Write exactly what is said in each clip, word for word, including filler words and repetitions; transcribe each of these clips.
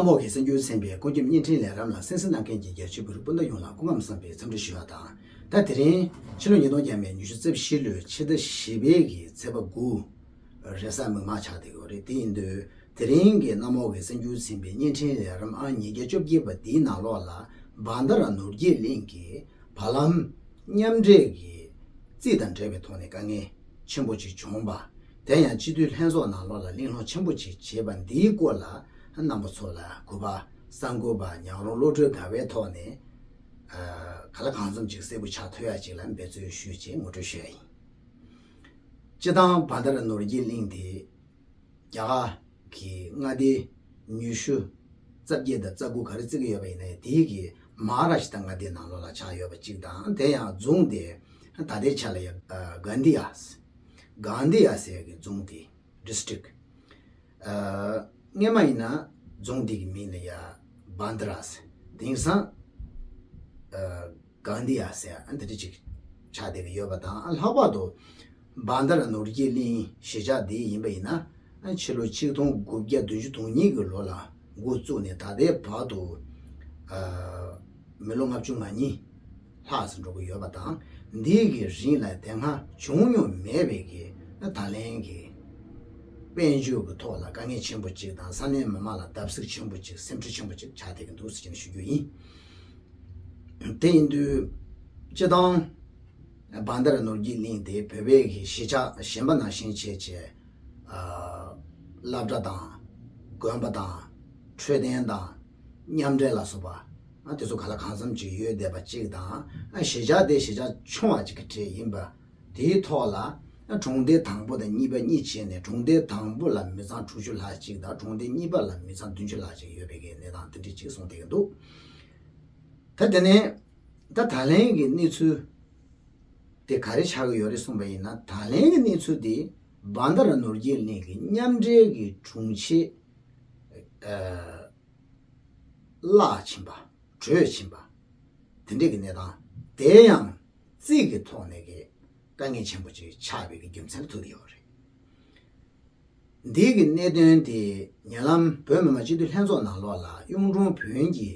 རྣམ་རྟོག་གི་གསར་འགྱུར་ཚན་པའི་ཀུན་ཁྱབ་བརྙན་འཕྲིན་ལས་རིམ་ལ་གསན་གཟིགས་གནང་མཁན་གྱི་རྒྱ་ཆེའི་བོད་རིགས་སྤུན་ཟླ་ཡོངས་ལ་སྐུ་ཁམས་བཟང་པའི་འཚམས་འདྲི་ཞུ་བ་དང་། ད་དེ་རིང་ཕྱི་ལོ་ཉིས་སྟོང་ཉི་ཤུ་རྩ་བཞི་ལོའི་ཕྱི་ཟླ་བཞི་པའི་གི་ཚེས་པ་དགུ་རེས་གཟའ་མིག་དམར་ཆགས་བསྡད་ཡོད་རེད། དེ་ཡིན་དུས་དེ་རིང་གི་གནམ་འོག་གི་གསར་འགྱུར་ཚན་པའི་བརྙན་འཕྲིན་ལས་རིམ་ཨང་ཉིས་བརྒྱ་བཅོ་བརྒྱད་པ་འདིའི་ནང་ལོགས་ལ་བྷན་དྷ་ར་ནོར་གྱི་གླིང་གི་བར་ལམ་མཉམ་འདྲེས་ཀྱི་རྩིས་དང་འབྲེལ་བའི་ཐོག་ནས་དཀའ་ངལ་ཆེན་པོ་ཅིག་བྱུང་བ། དེ་ཡང་སྤྱི་འཐུས་ལྷན་ཚོགས་ནང་ལོགས་ལ་གླེང་སློང་ཆེན་པོ་ཅིག་བྱས་པ་འདིའི་སྐོར་ལ་རྣམ་པ་ཚོ་ལ་གུས་པ་གསར་འགོད་པ་ཉག་རོང་བློ་གྲོས་དགའ་བའི་ཐོག་ནས་ག་ལ་གང་འཚམ་ཅིག་གསལ་པོ་ཆགས་ཐུབ་ཡ་ཅིག་ལ་འབད་རྩོལ་ཞུས་བྱས་ངོ་སྤྲོད་ཞུ་ཡ་ཡིན། སྤྱི་བཏང་བྷན་དྷ་ར་ནོར་གྱི་གླིང་དེ་རྒྱ་གར་གྱི་མངའ་སྡེ་ཉི་ཤུ་རྩ་བརྒྱད་དང་རྩ་དགུ་ག་རེ་བརྩི་གི་ཡོད་པ་ཡིན་ན་དེའི་གི་མ་ཧཱ་རཱ་ཤི་ཏྲ་མངའ་སྡེའི་ནང་ལོགས་ལ་ཆགས་ཡོད་པ་གཅིག་དང་། དེ་ཡང་རྫོང་དེ་ད་ལྟའི་ཆ་ལ་ཡ་གྷན་དྷི་ཡ་གྷན་དྷི་ཡ་ཟེར་གི་རྫོང་དེ་district སྔོན་མ་ཡིན་ན་རྫོང་དེ་གི་མིང་ལ་ཡ་བྷན་དྷ་ར་ཟེར། དེང་སང་གྷན་དྷི་ཡ་ཟེར་ཨ་འདི་འདྲ་ཅིག་ཆགས་བསྡད་ཀྱི་ཡོད་པ་དང་། ལྷག་པར་དུ་བྷན་དྷ་ར་ནོར་གྱི་གླིང་གཞིས་ཆགས་འདི་ཡིན་པ་ཡིན་ན་ཕྱི་ལོ་ཆིག་སྟོང་དགུ་བརྒྱ་བདུན་ཅུ་དོན་གཉིས་ཀྱི་ལོ་ལ་འགོ་བཙུགས་ནས་ད་ལྟའི་བར་དུ་མི་ལོ་ལྔ་བཅུ་ང་གཉིས་ལྷག་ཙམ་འགྲོ་གི་ཡོད་པ་དང་། འདི་གི་རིང་ལ་དེ་སྔ་བྱུང་མྱོང་མེད་པའི་གི་ད་ལན་གྱི་དཔལ་འབྱོར་གྱི་ཐོག་ལ་དཀའ་ངལ་ཆེན་པོ་ཅིག་དང་ས་གནས་མི་མང་ལ་བརྡབ་གསིག་ཆེན་པོ་ཅིག་སེམས་ཁྲལ་ཆེན་པོ་ཅིག་ཆགས་བསྡད་ཀྱི་འདུག་ཟེར་ནས་ཞུ་རྒྱུ་ཡིན། དེ་ཡིན་དུས་སྤྱི་བཏང་བྷན་དྷ་ར་ནོར་གྱི་གླིང་དེ་བོད་པའི་གི་གཞིས་ཆགས་གཞན་པ་ནང་བཞིན་བྱས་བྱས་སློབ་གྲྭ་དང་དགོན་པ་དང་འཕྲོད་བསྟེན་དང་མཉམ་འབྲེལ་ལ་སོགས་པ་དེ་ཚོ་ག་ལ་གང་འཚམ་ཅིག་ཡོད་བསྡད་པ་གཅིག་དང་། གཞིས་ཆགས་དེ་གཞིས་ཆགས་ཆུང་བ་ཅིག་གི་གྲས་ཡིན་པ། དེའི་ཐོག་ལ་གྲོང་སྡེ་དང་པོ་དང་གཉིས་པ་གཉིས་བྱས་ནས་གྲོང་སྡེ་དང་པོ་ལ་མི་ཚང་དྲུག་ཅུ་ལྷག་ཅིག་དང་གྲོང་སྡེ་གཉིས་པ་ལ་མི་ཚང་བདུན་ཅུ་ལྷག་ཅིག་ཡོད་པའི་གི་གནས་སྟངས་དེ་འདྲ་ཅིག་གསུངས་བསྡད་ཀྱི་འདུག་ད་དེ་ནས་ད་ད་ལན་གྱི་གནས་ཚུལ་དེ་ག་རེ་ཆགས་ཀྱི་ཡོད་རེད་གསུངས་པ་ཡིན་ན། ད་ལན་གྱི་གནས་ཚུལ་དེ་བྷན་དྷ་ར་ནོར་གྱི་གླིང་གི་མཉམ་འབྲེལ་གྱི་དྲུང་ཆེ་བརླག་ཕྱིན་པ། བྲོས་ཕྱིན་པ། དེ་འདྲས་ཀྱི་གནས་སྟངས་དེ་ཡང་རྩིས་ཀྱི་ཐོག་ནས་ཀྱི་དཀའ་ངལ་ཆེན་པོ་ཅིག་ཆགས་པའི་གི་རྒྱུ་མཚན་ཐུག་གི་ཡོད་རེད། འདིའི་གི་གནད་དོན་དེ་ཉེ་ལམ་བོད་མི་མང་སྤྱི་འཐུས་ལྷན་ཚོགས་ནང་ལོགས་ལ་གཡུང་དྲུང་བོན་གྱི་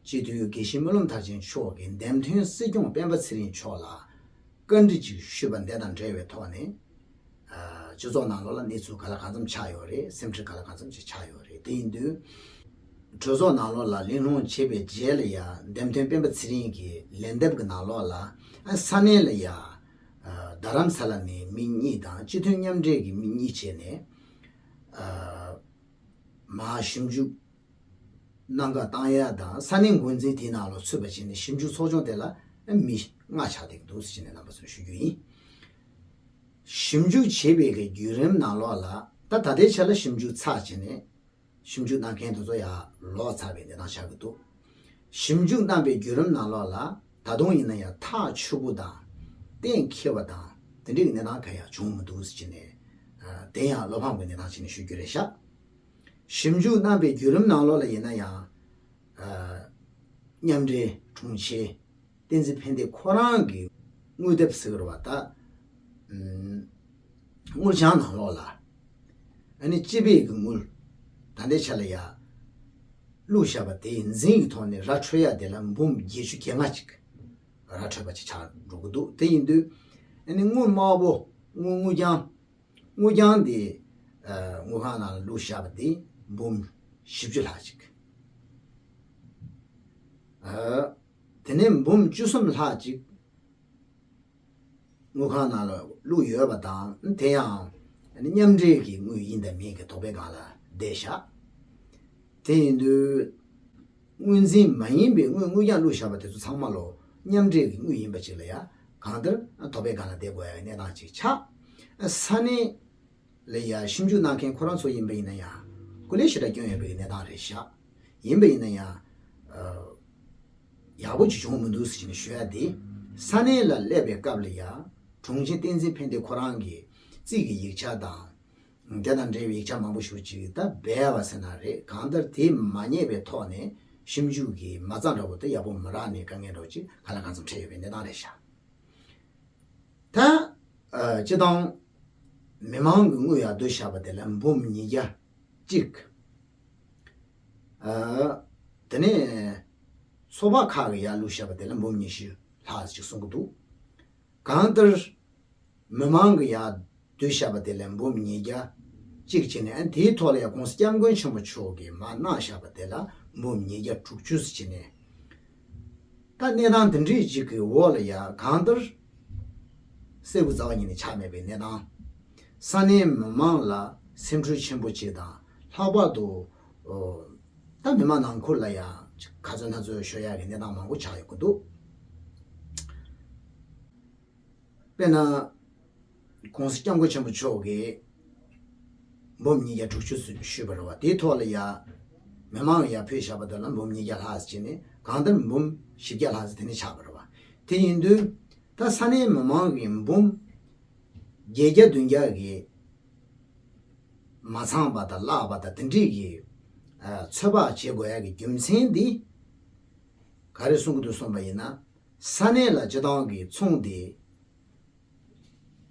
སྤྱི་འཐུས་དགེ་བཤེས་སྨོན་ལམ་མཐར་ཕྱིན་མཆོག་གིས་འདེམས་ཐོན་སྲིད་སྐྱོང་སྤེན་པ་ཚེ་རིང་མཆོག་ལ་བཀའ་འདྲི་ཅིག་ཞུས་པ་འདི་དང་འབྲེལ་བའི་ཐོག་ནས། སྤྱི་ཚོགས་ནང་ལོགས་ལ་གནས་ཚུལ་ག་ལ་གང་འཚམ་ཆགས་ཡོད་རེད། སེམས་ཁྲལ་ག་ལ་གང་འཚམ་ཅིག་ཆགས་ཡོད་རེད། དེ་ཡིན་དུས་གྲོས་ཚོགས་ནང་ལོགས་ལ་གླེང་སློང་བྱས་པའི་རྗེས་ལ་ཡང་འདེམས་ཐོན་སྤེན་པ་ཚེ་རིང་གི་ལན་འདེབས་ཀྱི་ནང་ལོགས་ལ་ས་གནས་ལ་ཡང་རྡ་རམ་ས་ལ་ནས་མི་གཉིས་དང་སྤྱི་མཐུན་མཉམ་འབྲེལ་གྱི་མི་གཉིས་བྱས་ནས་མ་ཞིབ་འཇུག་གནང་ག་བཏང་ཡ་དང་ས་གནས་འགོ་འཛིན་དེའི་ནང་ལ་ཚུད་པ་བྱས་ནས་ཞིབ་འཇུག་ཚོགས་ཆུང་དེ་ལ་མི་ལྔ་ཆགས་བསྡད་ཀྱི་འདུག་ཟེར་ནས་རྣམ་པ་ཚོར་ཞུ་རྒྱུ་ཡིན། ཞིབ་འཇུག་བྱེད་པའི་གི་བརྒྱུད་རིམ་ནང་ལོགས་ལ་ད་ད་ལྟའི་ཆ་ལ་ཞིབ་འཇུག་ཚར་བྱས་ནས་ཞིབ་འཇུག་གནང་མཁན་དེ་ཚོ་ཡང་ལོག་ཚར་བའི་གནས་སྟངས་ཆགས་ཀྱི་འདུག་ཞིབ་འཇུག་གནང་པའི་བརྒྱུད་རིམ་ནང་ལོགས་ལ་ད་དུང་ཡིན་ན་ཡང་ཐག་ཆོད་པོ་དང་གཏན་འཁེལ་བ་དང་དེ་འདྲའི་གི་གནས་སྟངས་གང་ཡང་བྱུང་མི་འདུག་ཟེར་ནས་དེ་ཡང་བློ་ཕམ་གྱི་གནས་སྟངས་ཆེན་ནས་ཞུ་རྒྱུ་རེད་ཤག་ཞིབ་འཇུག་གནང་པའི་བརྒྱུད་རིམ་ནང་ལོགས་ལ་ཡིན་ན་ཡང་། མཉམ་འབྲེལ་དྲུང་ཆེ་བསྟན་འཛིན་ཕན་བདེ་ཁོ་རང་གི་དངུལ་དེབ་ཟེར་བ་ད། དངུལ་བྱང་ནང་ལོགས་ལ། ཨ་ནི་སྤྱི་པའི་གི་དངུལ། ད་ལྟའི་ཆ་ལ་ཡ། བླུགས་བཞག་པ་དེའི་འཛིན་གྱི་ཐོག་ནས་ར་འཕྲོད་ཡ་དེ་ལ་འབུམ་བརྒྱད་ཅུ་གྱ་ལྔ་ཅིག་ར་འཕྲོད་པ་ཅིག་ཆགས་འགྲོ་གི་འདུག་དེ་ཡིན་དུས། ཨ་ནི་དངུལ་དམར་པོ་དངུལ་དངུལ་རྐྱང་། དངུལ་རྐྱང་དེ་དངུལ་ཁང་ནང་ལ་བླུགས་བཞག་པ་དེ་འབུམ་བཞི་བཅུ་ལྷག་ཅིག་དེ་ནས་འབུམ་བཅུ་གསུམ་ལྷག་ཅིག་དངུལ་ཁང་ནང་ལ་བླུགས་ཡོད་པ་དང་། དེ་ཡང་མཉམ་འབྲེལ་གྱི་དངུལ་ཡིན་དང་མིན་གྱི་དོགས་པའི་སྒང་ལ་བསྡད་བཞག་དེ་ཡིན་དུས། དངུལ་འཛིན་མ་ཡིན་པའི་དངུལ་དངུལ་རྐྱང་བླུགས་བཞག་པ་དེ་ཚོ་ཚང་མ་ལོ་མཉམ་འབྲེལ་གྱི་དངུལ་ཡིན་པ་ཅིག་ལ་ཡང་གང་ལྟར་དོགས་པའི་སྒང་ལ་བསྡད་དགོས་ཡ་གནས་སྟངས་ཅིག་ཆགས། ས་གནས་ལ་ཡང་ཞིབ་འཇུག་གནང་མཁན་ཁོ་རང་ཚོ་ཡིན་པ་ཡིན་ན་ཡང་སྐུ་ལས་ཞེ་དྲག་སྐྱོན་ཡོད་པའི་གནས་སྟངས་རེད་ཤག་ཡིན་པ་ཡིན་ན་ཡང་ཡག་པོ་ཅིག་བྱུང་མི་འདུག་ཟེར་ནས་ཞུ་ཡ་དེ། ས་གནས་ལ་སླེབས་པའི་སྐབས་ལ་ཡང་དྲུང་ཆེ་བསྟན་འཛིན་ཕན་བདེ་ཁོ་རང་གི་རྩིས་ཀྱི་ཡིག་ཆ་དང་། དེ་དང་འབྲེལ་བའི་ཡིག་ཆ་མང་པོ་ཞིག་ཅིག་ད་སྦས་པ་ཟེར་ན་རེད། གང་ལྟར་དེ་མ་རྙེད་པའི་ཐོག་ནས་ཞིབ་འཇུག་གི་མ་རྩ་འདྲ་པོ་དེ་ཡག་པོ་མ་རག་ནས་དཀའ་ངལ་འདྲ་པོ་ཅིག་ག་ལ་གང་འཚམ་འཕྲད་ཡོད་པའི་གནས་སྟངས་རེད་ཤག་ད་སྤྱི་བཏང་མི་མང་གི་དངུལ་ཡར་བསྡུ་བཞག་པ་དེ་ལ་འབུམ་ཉིས་བརྒྱ་གཅིག་ཨ། དེ་ནས་ཚོགས་པ་ཁག་གི་ཡར་བླུགས་བཞག་པ་དེ་ལ་འབུམ་ཉི་ཤུ་ལྷག་ཅིག་གསུང་གི་འདུག། གང་ལྟར་མི་མང་གི་ཡར་བསྡུས་བཞག་པ་དེ་ལ་འབུམ་ཉིས་བརྒྱ་གཅིག་བྱས་ནས། ཨ། དེའི་ཐོག་ལ་ཡང་གོང་ས་སྐྱབས་མགོན་ཆེན་པོ་མཆོག་གིས་མར་གནང་བཞག་པ་དེ་ལ་འབུམ་ཉིས་བརྒྱ་དྲུག་ཅུ་ཙམ་བྱས་ནས། ད་གནས་སྟངས་དེ་འདྲའི་ཅིག་གི་འོག་ལ་ཡང་གང་ལྟར་སེར་པོ་རྩ་བ་ཉིད་ནས་ཆགས་མེད་པའི་གནས་སྟངས། ས་གནས་མི་མང་ལ་སེམས་འཁྲུལ་ཆེན་པོ་ཅིག་དང་། ལྷག་པར་དུ་ཨོ། ད་མི་མང་ནང་ཁུལ་ལ་ཡང་ག་ཚོད་སྣ་ཚོད་ཤོར་ཡག་གི་གནས་སྟངས་མང་པོ་ཆགས་ཡོང་གི་འདུག། དཔེར་ན། གོང་ས་སྐྱབས་མགོན་ཆེན་པོ་མཆོག་གིས་འབུམ་ཉིས་བརྒྱ་དྲུག་ཅུ་ཞུས་པ་རེད་བ། དེའི་ཐོག་ལ་ཡ་མི་མང་ཡར་ཕུལ་བཞག་པ་དེ་ལ་འབུམ་ཉིས་བརྒྱ་ལྷག་ཙམ་བྱས་ནས། གང་ལྟར་འབུམ་བཞི་བརྒྱ་ལྷག་ཙམ་དེ་ནས་ཆགས་པ་རེད་བ། དེ་ཡིན་དུས་ད་ས་གནས་མི་མང་གིས་འབུམ་བརྒྱད་བརྒྱ་བདུན་བརྒྱ་གི་མ་ཚང་པ་དང་བརླག་པ་དང་དེ་འདྲས་ཀྱི་ཨ། ཚོད་དཔག་བྱེད་དགོས་ཡག་གི་རྒྱུ་མཚན་འདི་ག་རེ་གསུང་གི་འདུག་གསུངས་པ་ཡིན་ན། ས་གནས་ལ་སྤྱི་བཏང་གི་ཚོང་དེ་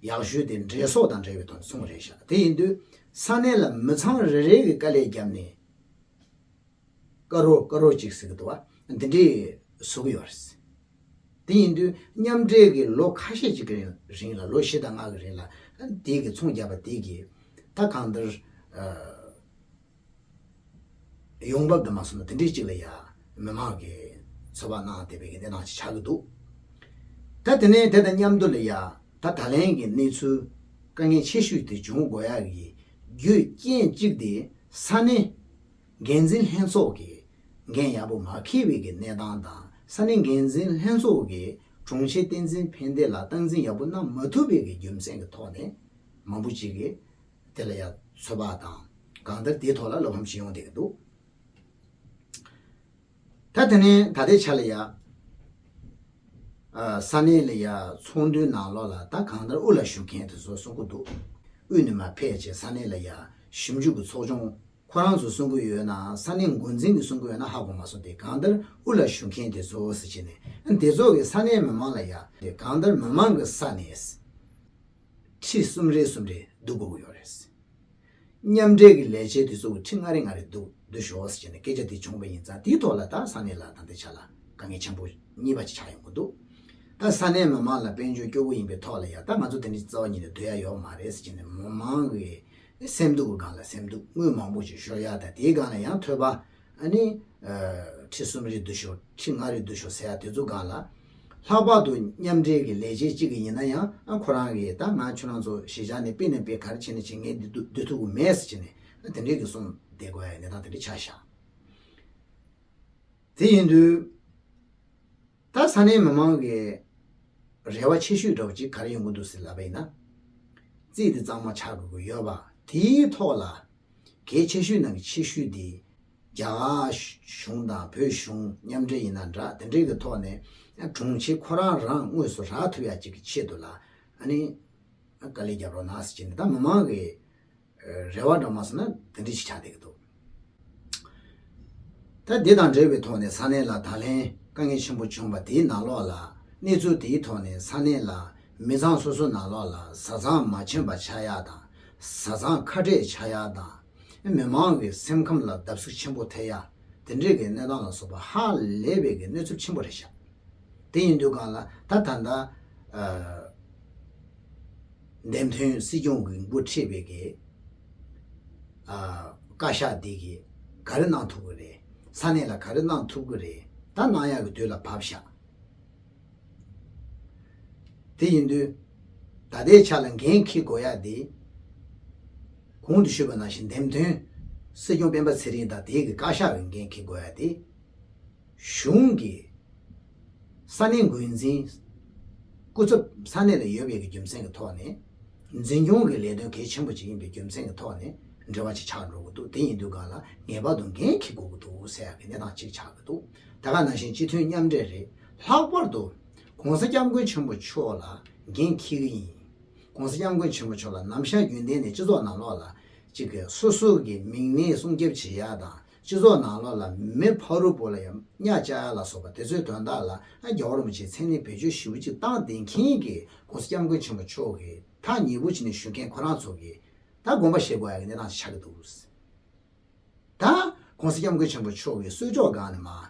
ཡག་ཤོས་དེ་འབྲས་སོགས་དང་འབྲེལ་བའི་ཐོག་ནས་ཚོང་རེད་ཤག། དེ་ཡིན་དུས་ས་གནས་ལ་མི་ཚང་རེ་རེ་གི་དཀའ་ལས་བརྒྱབ་ནས་ཀ་རོ་ཀ་རོ་གཅིག་ཟེར་གི་འདུག་བ། འདི་འདྲས་བཟོ་གི་ཡོད་རེད། དེ་ཡིན་དུས་མཉམ་འབྲེལ་གི་ལོ་ཁ་ཤས་ཅིག་གི་རིང་ལ། ལོ་བཞི་དང་ལྔ་གི་རིང་ལ་དེ་གི་ཚོང་བརྒྱབ་པ་དེ་གི་ད་གང་ལྟར་ཨ། ཡོང་འབབ་དང་མ་སོང་ན་དེ་འདྲའི་ཅིག་ལ་ཡ་མི་མང་གིས་ཚོད་དཔག་གནང་བསྡད་པའི་གི་གནས་སྟངས་ཅིག་ཆགས་ཀྱི་འདུག། ད་དེ་ནས་དེ་དང་མཉམ་དུ་ལ་ཡ་ད་ད་ལན་གྱི་གནས་ཚུལ་དཀའ་ངལ་ཆེ་ཤོས་དེ་བྱུང་དགོས་ཡག་གི་རྒྱུ་རྐྱེན་གཅིག་དེ་ས་གནས་འགན་འཛིན་ལྷན་ཚོགས་ཀྱིས་འགན་ཡག་པོ་མ་འཁྱེར་བའི་གི་གནས་སྟངས་དང་། ས་གནས་འགན་འཛིན་ལྷན་ཚོགས་ཀྱིས་དྲུང་ཆེ་བསྟན་འཛིན་ཕན་བདེ་ལ་སྟངས་འཛིན་ཡག་པོ་གནང་མ་ཐུབ་པའི་གི་རྒྱུ་མཚན་གྱི་ཐོག་ནས་མང་པོ་ཅིག་གིས་དེ་ལ་ཡ་ཚོད་དཔག་དང་། གང་ལྟར་དེའི་ཐོག་ལ་བློ་ཕམ་ཞིག་ཡོང་བསྡད་ཀྱི་འདུག། ད་དེ་ནས་ད་ལྟའི་ཆ་ལ་ཡ་ཨ། ས་གནས་ལ་ཡ་ཚོགས་འདུའི་ནང་ལོགས་ལ་ད་གང་ལྟར་དབུ་ལ་བཞུགས་མཁན་དེ་ཚོ་གསུང་གི་འདུག། དབུས་ནས་མར་ཕེབས་བྱས་ས་གནས་ལ་ཡ་ཞིབ་འཇུག་གི་ཚོགས་ཆུང་ཁོ་རང་ཚོ་གསུང་གི་ཡོད་ན། ས་གནས་འགོ་འཛིན་གྱིས་གསུང་གི་ཡོད་ན་ཧ་གོ་མ་སོང་སྟེ། གང་ལྟར་དབུ་ལ་བཞུགས་མཁན་དེ་ཚོ་ཟེར་བྱས་ནས། ཨ། དེ་ཚོ་གིས་ས་གནས་མི་མང་ལ་ཡ་དེ་གང་ལྟར་མི་མང་གི་ས་ནས་ཁྲི་གསུམ་རེ་གསུམ་རེ་བསྡུ་དགོས་ཀྱི་ཡོད་རེད། མཉམ་འབྲེལ་གྱི་ལས་བྱེད་དེ་ཚོ་གི་ཁྲི་ལྔ་རེ་ལྔ་རེ་བསྡུ་བསྡུ་ཤོག་ཟེར་བྱས་ནས་སྐད་ཆ་དེ་བྱུང་བ་ཡིན་ཙང་། དེའི་ཐོག་ལ་ད་ས་གནས་ལ་ད་ལྟའི་ཆ་ལ་དཀའ་ངལ་ཆེན་པོ་གཉིས་པ་ཅིག་ཆགས་ཡོང་གི་འདུག། ད་ས་གནས་མི་མང་ལ་དཔལ་འབྱོར་སྐྱོ་བོ་ཡིན་པའི་ཐོག་ལ་ཡ་ད་ང་ཚོ་དེ་འདྲའི་རྩ་བ་ཉིད་ནས་སྡོད་ཡ་ཡོད་མ་རེད་ཟེར་བྱས་ནས་མི་མང་གི་སེམས་སྡུག་གི་སྒང་ལ་སེམས་སྡུག་དངུལ་མང་པོ་ཅིག་ཤོར་ཡ་དང་། དེའི་སྒང་ལ་ཡང་ཐོས་པ། ཨ་ནི་ཨ། ཁྲི་གསུམ་རེ་བསྡུ་ཤོག། ཁྲི་ལྔ་རེ་བསྡུ་ཤོག་ཟེར་ཡ་དེ་ཚོ་སྒང་ལ། ལྷག་པར་དུ་མཉམ་འབྲེལ་གྱི་ལས་བྱེད་ཅིག་གི་ཡིན་ན་ཡང་། ཨ། ཁོ་རང་གིས་ད་ང་ཁྱོད་རང་ཚོ་གཞིས་ཆགས་ནས་དཔེ་ནས་དཔེ་ག་རེ་བྱས་ནས་བྱེད་ངས་འདི་བསྡུ་བསྡུ་ཐུབ་ཀྱི་མེད་ཟེར་བྱས་ནས། ཨ། དེ་འདྲའི་གི་གསུང་བསྡད་དགོས་ཡ་གནས་སྟངས་དེ་འདྲ་ཆགས་ཤག། དེ་ཡིན་དུས་ད་ས་གནས་མི་མང་གི་རེ་བ་ཆེ་ཤོས་འདྲ་བོ་ཅིག་ག་རེ་ཡོང་གི་འདུག་ཟེར་ལབ་པ་ཡིན་ན། རྩིས་དེ་གཙང་མ་ཆགས་དགོས་ཀྱི་ཡོད་པ། དེའི་ཐོག་ལ་གལ་ཆེ་ཤོས་ནང་གི་ཆེ་ཤོས་དེ། རྒྱ་གར་གཞུང་དང་བོད་གཞུང་མཉམ་འབྲེལ་ཡིན་ན་འདྲ། དེ་འདྲའི་གི་ཐོག་ནས་དྲུང་ཆེ་ཁོ་རང་རང་དངོས་སུ་རག་ཐུབ་ཡ་ཅིག་གི་ཆེད་དུ་ལ། ཨ་ནི་དཀའ་ལས་རྒྱབ་རོགས་གནང་ཟེར་གྱི་འདུག། ད་མི་མང་གི་རེ་བ་འདྲ་མ་སོང་ན་དེ་འདྲ་ཞིག་ཆགས་བསྡད་ཀྱི་འདུག། ད་འདི་དང་འབྲེལ་བའི་ཐོག་ནས་ས་གནས་ལ་ད་ལན་དཀའ་ངལ་ཆེན་པོ་བྱུང་བ་དེའི་ནང་ལོགས་ལ། གནས་ཚུལ་དེའི་ཐོག་ནས་ས་གནས་ལ་མི་ཚང་སོ་སོ་ནང་ལོགས་ལ་བཟའ་ཚང་མ་འཆམ་པ་ཆགས་ཡ་དང་། བཟའ་ཚང་ཁ་བྲལ་ཆགས་ཡ་དང་། མི་མང་གི་སེམས་ཁམས་ལ་བརྡབ་གསིག་ཆེན་པོ་ཐེབས་ཡ། དེ་འདྲའི་གི་གནས་སྟངས་ལ་སོགས་པ་ཧ་ལས་པའི་གི་གནོད་ཚབས་ཆེན་པོ་རེད་ཤག། དེ་ཡིན་དུས་སྒང་ལ་ད་ད་ལྟ་ཨ། འདེམས་ཐོན་སྲིད་སྐྱོང་གི་འགོ་ཁྲིད་པའི་གི་ཨ། བཀའ་ཤག་འདི་གིས་ག་རེ་གནང་ཐུབ་ཀྱི་རེད། ས་གནས་ལ་ག་རེ་གནང་ཐུབ་ཀྱི་རེད། ད་གནང་ཡག་གི་དུས་ལ་བབས་ཤག། དེ་ཡིན་དུས་ད་ལྟའི་ཆ་ལ་འགན་འཁྱེར་དགོས་ཡ་དེ། གོང་དུ་ཞུས་པ་ནང་བཞིན་འདེམས་ཐོན་སྲིད་སྐྱོང་སྤེན་པ་ཚེ་རིང་དང་དེའི་གི་བཀའ་ཤག་གི་འགན་འཁྱེར་དགོས་ཡ་དེ། གཞུང་གི་ས་གནས་འགོ་འཛིན་སྐུ་ཚབ་ས་གནས་ལ་ཡོད་པའི་གི་རྒྱུ་མཚན་གྱི་ཐོག་ནས། འཛིན་སྐྱོང་གི་ལས་དོན་གལ་ཆེན་པོ་ཅིག་ཡིན་པའི་རྒྱུ་མཚན་གྱི་ཐོག་ནས་འབྲེལ་བ་ཅིག་ཆགས་འགྲོ་གི་འདུག། དེ་ཡིན་དུས་སྒང་ལ་ངེས་པར་དུ་འགན་འཁྱེར་དགོས་ཀྱི་འདུག་ཟེར་ཡག་གི་གནས་སྟངས་ཅིག་ཆགས་ཀྱི་འདུག། ད་ག་ནང་བཞིན་སྤྱི་མཐུན་མཉམ་འབྲེལ་རེད། ལྷག་པར་དུ་༸གོང་ས་༸སྐྱབས་མགོན་ཆེན་པོ་མཆོག་ལ་འགན་འཁྱེར་གྱི་ཡིན། ༸གོང་ས་༸སྐྱབས་མགོན་ཆེན་པོ་མཆོག་ལ་ནམ་ཞག་རྒྱུན་གཏན་ནས་སྤྱི་ཚོགས་ནང་ལོགས་ལ་གཅིག་གི་སོ་སོ་གི་མིང་སྣ་སྲུང་སྐྱོབ་བྱེད་ཡ་དང་། སྤྱི་ཚོགས་ནང་ལོགས་ལ་མི་ཕ་རོལ་པོ་ལ་ཡང་གཉའ་བཅག་ཡ་ལ་སོགས་པ་དེ་ཚོའི་དོན་དག་ལ། ཨ། རྒྱལ་བ་རིན་པོ་ཆེའི་མཚན་གནས་བེད་སྤྱོད་ཞེ་པོ་ཅིག་བཏང་བསྡད་མཁན་གྱི་༸གོང་ས་༸སྐྱབས་མགོན་ཆེན་པོ་མཆོག་གི་ཐག་ཉེ་པོ་བྱས་ནས་བཞུགས་མཁན་ཁོ་རང་ཚོ་གིས་ད་དགོངས་པ་བཞེས་དགོས་ཡ་གི་གནས་སྟངས་ཤིག་ཆགས་ཀྱི་འདུག། ད་ ༸གོང་ས་༸སྐྱབས་མགོན་ཆེན་པོ་མཆོག་གི་གསོལ་ལྕོག་སྒང་ནས་མར།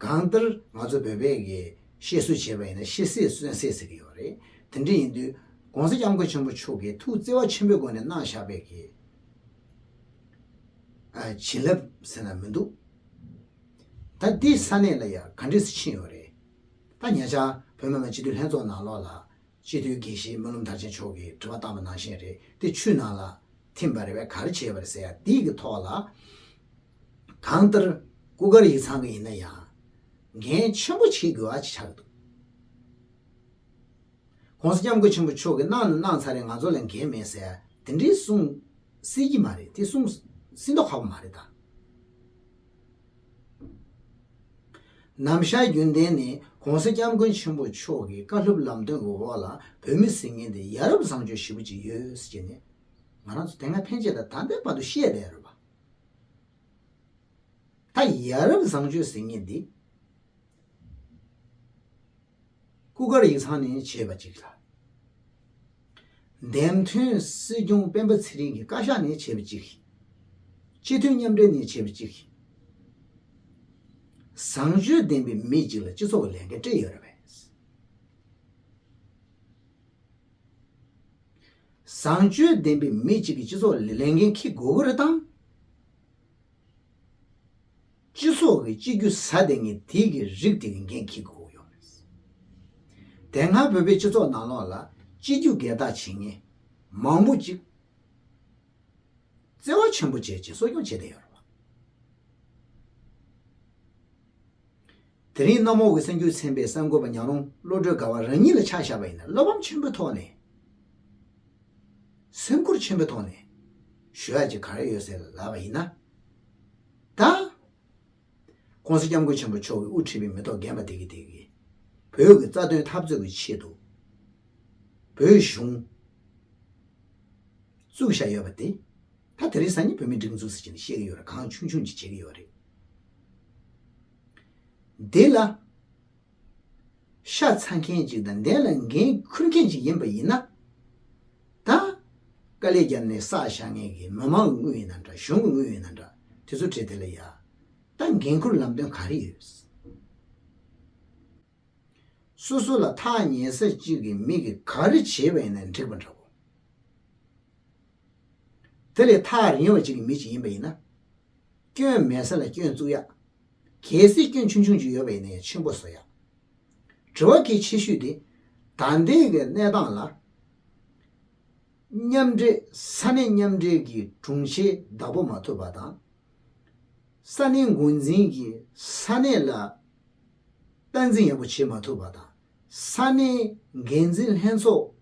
གང་ལྟར་ང་ཚོ་བོད་པས་ཀྱི་བཤད་སྲོལ་བྱས་པ་ཡིན་ན་ཤི་གསོན་གསོན་གསོན་ཟེར་གྱི་ཡོད་རེད། དེ་འདྲ་ཡིན་དུས་༸གོང་ས་༸སྐྱབས་མགོན་ཆེན་པོ་མཆོག་གིས་ཐུགས་བརྩེ་བ་ཆེན་པོའི་སྒོ་ནས་གནང་བཞག་པའི་གི་ཨ་བྱིན་རླབས་ཟེར་ན་མི་འདུག་ད་འདི་ས་གནས་ལ་ཡང་ག་འདྲས་སེ་ཕྱིན་ཡོད་རེད། ད་ཉེ་ཆར་བོད་མི་མང་སྤྱི་འཐུས་ལྷན་ཚོགས་ནང་ལོགས་ལ་སྤྱི་འཐུས་དགེ་བཤེས་སྨོན་ལམ་མཐར་ཕྱིན་མཆོག་གིས་དྲི་བ་བཏང་བ་ནང་བཞིན་རེད། དེ་ཆུ་ནང་ལ་ཐིམ་པ་རེད་པས། ག་རེ་བྱས་པ་རེད་ཟེར་ཡ་འདི་གི་ཐོག་ལ། གང་ལྟར་སྐུ་དཀར་ཡིག་ཚང་གི་ཡིན་ན་ཡང་འགན་ཆེན་པོ་བྱེད་དགོས་པ་ཅིག་ཆགས་འདུག ༸གོང་ས་༸སྐྱབས་མགོན་ཆེན་པོ་མཆོག་གིས་གནང་ནི་གནང་ཚར་རེད། ང་ཚོ་ལ་འགན་མེད་ཟེར་དེ་འདྲའི་གསུང་སྲིད་ཀྱི་མ་རེད། དེ་གསུང་སྲིད་མདོག་ཁ་པོ་མ་རེད་ད། ནམ་ཞག་རྒྱུན་ལྡན་ནས་༸གོང་ས་༸སྐྱབས་མགོན་ཆེན་པོ་མཆོག་གི་བཀའ་སློབ་ལམ་སྟོན་གྱི་འོག་ལ་བོད་མི་ཟེར་མཁན་དེ་ཡ་རབས་བཟང་སྤྱོད་ཞེ་པོ་ཅིག་ཡོད་ཟེར་ནས་ང་རང་ཚོ་དེ་སྔ་ཕན་ཆད་ལ་ད་ལྟའི་བར་དུ་བཤད་བསྡད་ཡོད་རེད་པ། ད་ཡ་རབས་བཟང་སྤྱོད་ཟེར་མཁན་འདི་སྐུ་དཀར་ཡིག་ཚང་ནས་བྱས་པ་གཅིག་ལ། འདེམས་ཐོན་སྲིད་སྐྱོང་སྤེན་པ་ཚེ་རིང་གི་བཀའ་ཤག་ནས་བྱས་པ་གཅིག་སྤྱི་འཐུས་མཉམ་འབྲེལ་ནས་བྱས་པ་གཅིག་བཟང་སྤྱོད་ལྡན་པའི་མི་གཅིག་ལ་སྤྱི་ཚོགས་ཀྱི་ལས་འགན་སྤྲད་ཡོད་རེད་པས། བཟང་སྤྱོད་ལྡན་པའི་མི་གཅིག་གིས་སྤྱི་ཚོགས་ལ་ལས་འགན་འཁྱེར་དགོས་ཀྱི་རེད་དམ། སྤྱི་ཚོགས་ཀྱི་སྤྱི་རྒྱུ་ཟ་བསྡད་མཁན་དེ་གི་རིགས་དེ་གི་འགན་འཁྱེར་དགོས་ཀྱི་ཡོད་རེད། དེ་སྔ་བོད་པའི་སྤྱི་ཚོགས་ནང་ལོགས་ལ་སྤྱི་རྒྱུ་སྒེར་བདག་བྱེད་མཁན་མང་པོ་ཅིག་བརྩེ་བ་ཆེན་པོ་བྱས་བྱས་གསོ་སྐྱོང་བྱས་བསྡད་ཡོད་རེད་པ། དེ་རིང་གནམ་འོག་གི་གསར་འགྱུར་ཚན་པས་གསར་འགོད་པ་ཉག་རོང་བློ་གྲོས་དགའ་བ་རང་ཉིད་ལ་ཆ་བཞག་པ་ཡིན་ན་བློ་ཕམ་ཆེན་པོའི་ཐོག་ནས། སེམས་ཁུར་ཆེན་པོའི་ཐོག་ནས་ཞུ་ཡག་ཅིག་ག་རེ་ཡོད་ཟེར་ལབ་པ་ཡིན་ན། ད་༸གོང་ས་༸སྐྱབས་མགོན་ཆེན་པོ་མཆོག་གིས་དབུ་ཁྲིད་པའི་མི་ཐོག་རྒན་པ་དེ་གིས་དེ་གིས་བོད་ཀྱི་རྩ་དོན་འཐབ་རྩོད་ཀྱི་ཆེད་དུ་བོད་གཞུང་བཙུགས་བཞག་ཡོད་པ་དེ། ད་དེ་རིང་སང་ཉིན་བོད་མིའི་སྒྲིག་འཛུགས་ཟེར་གྱི་ནས་བཤད་ཀྱི་ཡོད་རེད། གང་ཆུང་ཆུང་ཅིག་བྱེད་ཀྱི་ཡོད་རེད། འདི་ལ་ཤ་ཚ་མཁན་ཅིག་དང་འདི་ལ་འགན་འཁུར་མཁན་ཅིག་ཡིན་པ་ཡིན་ན། ད་དཀའ་ལས་བརྒྱབ་ནས་བསགས་བཞག་མཁན་གྱི་མི་མང་གི་དངུལ་ཡིན་ན་འདྲ། གཞུང་གི་དངུལ་ཡིན་ན་འདྲ། དེ་ཚོ་བྲིས་དེ་ལ་ཡ། ད་འགན་འཁུར་ལམ་སྟོན་ག་རེ་ཡོད། སོ་སོ་ལ་ཐག་ཉེ་ས་གཅིག་གི་མི་གིས་ག་རེ་བྱས་པ་ཡིན་ན་འགྲིག་པ་འདྲ་བོ། དེ་ལས་ཐག་རིང་བ་གཅིག་གི་མི་གཅིག་ཡིན་པ་ཡིན་ན། སྐྱོན་མེད་ས་ལ་སྐྱོན་བཙུགས་ཡག་གལ་སྲིད་སྐྱོན་ཆུང་ཆུང་ཅིག་ཡོད་པ་ཡིན་ན་ཡང་ཆེན་པོ་བཟོ་ཡག་དྲི་བ་གལ་ཆེ་ཤོས་དེ། ད་ལྟའི་གི་གནས་སྟངས་ལ། མཉམ་འབྲེལ་ས་གནས་མཉམ་འབྲེལ་གྱི་དྲུང་ཆེ་བདག་པོ་མ་ཐུབ་པ་དང་། ས་གནས་འགོ་འཛིན་གྱིས་ས་གནས་ལ་སྟངས་འཛིན་ཡག་པོ་བྱེད་མ་ཐུབ་པ་དང་། ས་གནས་འགན་འཛིན་ལྷན་ཚོགས་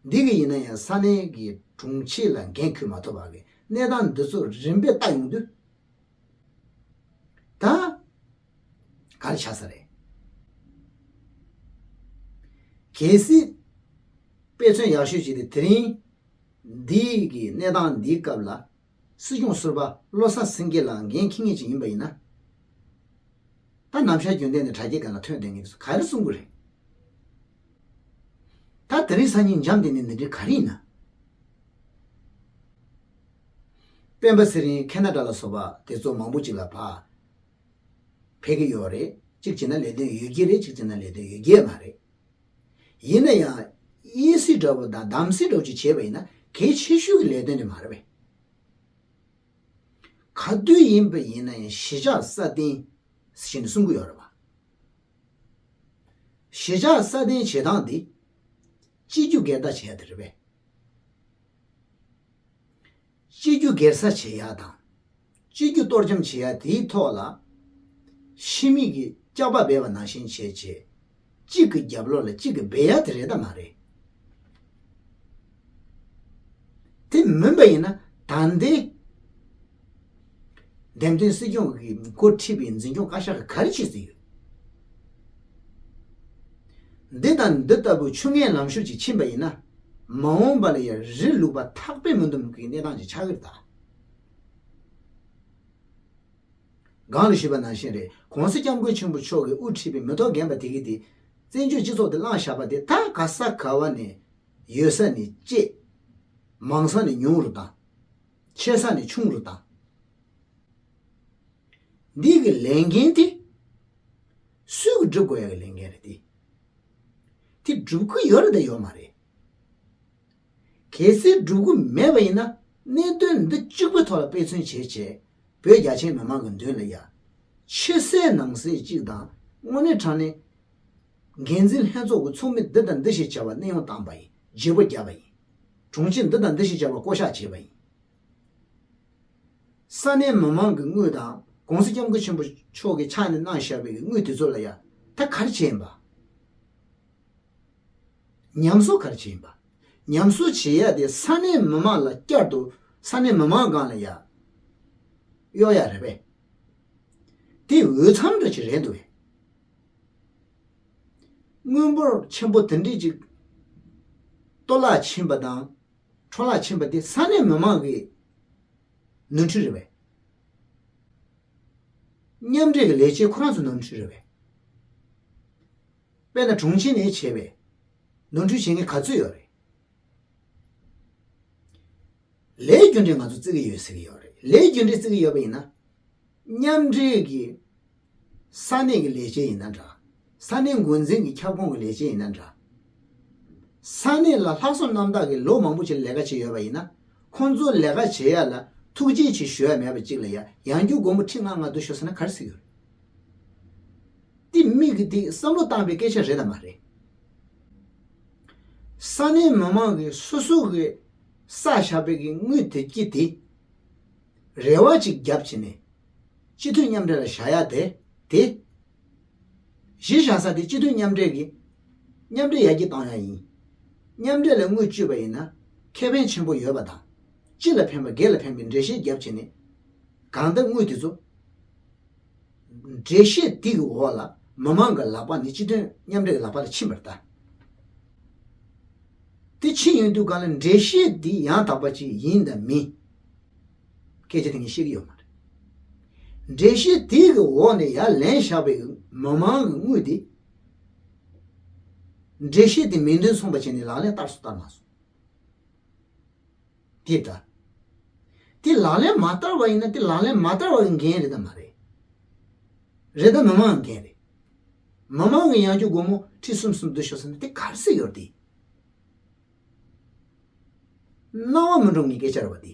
འདི་གི་ཡིན་ན་ཡང་ས་གནས་ཀྱི་དྲུང་ཆེ་ལ་འགན་འཁུར་མ་ཐུབ་པ་གི་གནས་སྟངས་འདི་ཚོ་རིམ་པས་ལྟ་ཡོང་དུས། ད་ག་རེ་ཆགས་ས་རེད། གལ་སྲིད་དཔེ་མཚོན་ཡག་ཤོས་ཅིག་དེ་དེ་རིང་འདི་གི་གནས་སྟངས་འདིའི་སྐབས་ལ། སྲིད་སྐྱོང་ཟུར་པ་བློ་བཟང་སེང་གེ་ལགས་འགན་འཁྱེར་མཁན་ཅིག་ཡིན་པ་ཡིན་ན། ད་ནམ་ཞག་རྒྱུན་ལྡན་ནས་དྲ་རྒྱའི་སྒང་ལ་ཐོན་བསྡད་མཁན་དེ་ཚོ་ག་རེ་གསུང་གི་རེད། ད་དེ་རིང་སང་ཉིན་འཇམ་བསྡད་ནས་འདི་འདྲའི་ག་རེ་ཡིན་ན། སྤེན་པ་ཚེ་རིང་ཁེ་ན་ཌ་ལ་སོགས་པ་དེ་ཚོ་མང་པོ་ཅིག་ལ་ཕར་ཕེབས་ཀྱི་ཡོད་རེད། གཅིག་བྱས་ན་ལས་དོན་ཡོད་ཀྱི་རེད། གཅིག་བྱས་ན་ལས་དོན་ཡོད་ཀྱི་མ་རེད། ཡིན་ན་ཡང་དབྱེ་གསེས་འདྲ་བོ་དང་གདམ་གསེས་འདྲ་བོ་ཅིག་བྱས་པ་ཡིན་ན་གལ་ཆེ་ཤོས་ཀྱི་ལས་དོན་དེ་མ་རེད་པས། ག་དུས་ཡིན་པ་ཡིན་ན་ཡང་གཞིས་ཆགས་སྲ་བརྟན་ཞེས་ནས་གསུང་གི་ཡོད་རེད་པ། གཞིས་ཆགས་སྲ་བརྟན་བྱེད་སྟངས་འདི་སྤྱི་རྒྱུ་སྒེར་བདག་བྱེད་ཡ་དེ་རེད་པས། སྤྱི་རྒྱུ་སྒེར་ས་བྱེད་ཡ་དང་། སྤྱི་རྒྱུ་གཏོར་བཅོམ་བྱེད་ཡ་དེའི་ཐོག་ལ། ཕྱི་མིག་གིས་སྐྱག་པ་སྦས་པ་ནང་བཞིན་བྱས་བྱས། གཅིག་གི་རྒྱབ་ལོགས་ལ་གཅིག་གིས་སྦས་ཡ་དེ་རེད་དམ་མ་རེད། དེ་མིན་པ་ཡིན་ན་ད་ལྟའི་འདེམས་ཐོན་སྲིད་སྐྱོང་གི་འགོ་ཁྲིད་པའི་འཛིན་སྐྱོང་བཀའ་ཤག་གིས་ག་རེ་བྱེད་རྩིས་ཡོད། འདི་དང་འདི་ལྟ་བུ་ཆུ་ངན་ལམ་ཤོར་ཅིག་ཕྱིན་པ་ཡིན་ན། མ་འོངས་པ་ལ་ཡང་རི་ལུག་པ་ཐག་པས་མི་འདུམ་གྱི་གནས་སྟངས་ཅིག་ཆགས་ཀྱི་རེད་ད། སྒང་ལ་ཞུས་པ་ནང་བཞིན་རེད། ༸གོང་ས་༸སྐྱབས་མགོན་ཆེན་པོ་མཆོག་གིས་དབུ་ཁྲིད་པའི་མི་ཐོག་རྒན་པ་དེ་གིས་དེ་བཙན་བྱོལ་སྤྱི་ཚོགས་དེ་བླངས་བཞག་པ་དེ་ད་ག་ས་ག་བ་ནས་ཡོད་ས་ནས་བཅད། མང་ས་ནས་ཉུང་རུ་བཏང་། ཆེ་ས་ནས་ཆུང་རུ་བཏང་། འདི་གི་ལས་འགན་དེ་སུས་ཀྱིས་སྒྲུབ་དགོས་ཡ་གི་ལས་འགན་རེད་དེ། དེ་སྒྲུབ་ཀྱི་ཡོད་རེད་དང་ཡོད་མ་རེད། གལ་སྲིད་སྒྲུབ་ཀྱི་མེད་པ་ཡིན་ན། གནད་དོན་འདི་གཅིག་པུའི་ཐོག་ལ་དཔེ་མཚོན་བྱས་བྱས། བོད་རྒྱ་ཆེའི་མི་མང་གི་མདུན་ལ་ཡ། ཕྱི་གསལ་ནང་གསལ་གཅིག་དང་། དངོས་གནས་དྲང་གནས་འགན་འཛིན་ལྷན་ཚོགས་ཀྱི་ཚོགས་མི་འདི་དང་འདི་ཞེས་བྱ་བ་གནས་དབྱུང་བཏང་པ་ཡིན། བརྗེ་པོ་བརྒྱབ་པ་ཡིན། དྲུང་ཆེ་འདི་དང་འདི་ཞེས་བྱ་བ་བསྐོ་གཞག་བྱས་པ་ཡིན། ས་གནས་མི་མང་གི་དངུལ་དང་། ༸གོང་ས་༸སྐྱབས་མགོན་ཆེན་པོ་མཆོག་གི་ཕྱག་ནས་གནང་བཞག་པའི་དངུལ་དེ་ཚོ་ལ་ཡ། ད་ག་རེ་བྱས་ཡིན་པ། ཉམས་གསོ་ག་རེ་བྱས་ཡིན་པ། ཉམས་གསོ་བྱེད་ཡ་དེ་ས་གནས་མི་མང་ལ་བསྐྱར་དུ་ས་གནས་མི་མང་སྒང་ལ་ཡ་གཡོག་ཡ་རེད་པས། དེ་འོས་འཚམ་འདྲ་ཅིག་རེད་འདུག་པས། དངུལ་འབོར་ཆེན་པོ་དེ་འདྲས་ཅིག་གཏོར་བརླག་ཕྱིན་པ་དང་འཕྲོ་བརླག་ཕྱིན་པ་དེ་ས་གནས་མི་མང་གི་ནོར་འཁྲུལ་རེད་པས། མཉམ་འབྲེལ་གྱི་ལས་བྱེད་ཁོ་རང་ཚོ་ནོར་འཁྲུལ་རེད་པས། དཔེར་ན་དྲུང་ཆེ་ནས་བྱས་པས་ནོར་འཁྲུལ་བྱེད་མཁན་ག་ཚོད་ཡོད་རེད། ལས་རྒྱུ་འབྲས་ང་ཚོ་བརྩི་གི་ཡོད་ཟེར་གི་ཡོད་རེད། ལས་རྒྱུ་འབྲས་བརྩི་གི་ཡོད་པ་ཡིན་ན། མཉམ་འབྲེལ་གྱི་ས་གནས་ཀྱི་ལས་བྱེད་ཡིན་ན་འདྲ། ས་གནས་འགོ་འཛིན་གྱི་ཁྱབ་ཁོངས་ཀྱི་ལས་བྱེད་ཡིན་ན་འདྲ། ས་གནས་ལ་ལྷག་བསམ་རྣམ་དག་གིས་ལོ་མང་པོ་ཅིག་ལས་ཀ་བྱས་ཡོད་པ་ཡིན་ན། ཁོང་ཚོ་ལས་ཀ་བྱེད་ཡ་ལ་ཐུགས་རྗེ་ཆེ་ཞུ་ཡ་མེད་པ་ཅིག་ལ་ཡ། ཡང་རྒྱུ་སྒོར་མོ་ཁྲི་ལྔ་ལྔ་བསྡུ་ཤོག་ཟེར་ན་ག་རེ་ཟེར་གི་ཡོད་རེད། དེ་མི་གིས་དེ་བསམ་བློ་བཏང་པའི་སྐད་ཆ་རེད་དམ་མ་རེད། ས་གནས་མི་མང་གིས་སོ་སོ་གིས་བསགས་བཞག་པའི་གི་དངུལ་དེ་ཀྱི་དེ་རེ་བ་ཅིག་བརྒྱབ་བྱས་ནས་སྤྱི་འཐུས་མཉམ་འབྲེལ་ལ་བཞག་ཡ་དེ་དེ། གཞི་བཞག་ས་དེ་སྤྱི་འཐུས་མཉམ་འབྲེལ་གྱི་མཉམ་འབྲེལ་ཡར་རྒྱས་གཏོང་ཡ་ཡིན། མཉམ་འབྲེལ་ལ་དངུལ་བཅུག་པ་ཡིན་ན་ཁེ་ཕན་ཆེན་པོ་ཡོད་པ་དང་། སྤྱི་ལ་ཕན་པ་སྒེར་ལ་ཕན་པའི་འགྲེལ་བཤད་བརྒྱབ་བྱས་ནས། གང་ལྟར་དངུལ་དེ་ཚོ་འགྲེལ་བཤད་དེ་གི་འོག་ལ་མི་མང་གི་ལག་པ་ནས་སྤྱི་མཐུན་མཉམ་འབྲེལ་གྱི་ལག་པ་ལ་ཕྱིན་པ་རེད་ད། དེ་ཕྱིན་ཡོང་དུས་གང་ལ་འགྲེལ་བཤད་འདི་ཡང་དག་པ་ཅིག་ཡིན་དང་མིན། སྐད་ཆ་དེ་ངས་བཤད་ཀྱི་ཡོད་མ་རེད། འགྲེལ་བཤད་དེ་གི་འོག་ནས་ཡར་ལེན་བཞག་པའི་མི་མང་གི་དངུལ་དེ། འགྲེལ་བཤད་དེ་མིང་དོན་མཚུངས་པ་བྱས་ནས་ལག་ལེན་བསྟར་སོང་བསྟར་མ་སོང་། དེ་ལྟ། དེ་ལག་ལེན་མ་བསྟར་བ་ཡིན་ན་དེ་ལག་ལེན་མ་བསྟར་བ་གི་འགན་རེད་དམ་མ་རེད། རེད་དམ། མི་མང་གི་འགན་རེད། མི་མང་གི་ཡང་རྒྱུ་སྒོར་མོ་ཁྲི་གསུམ་གསུམ་བསྡུ་ཤོག་ཟེར་ན་དེ་ག་རེ་ཟེར་ཡོད་རེད་དེ། སྣང་བ་མི་འགྲོ་ངའི་སྐད་ཆ་རེད་པ་དེ།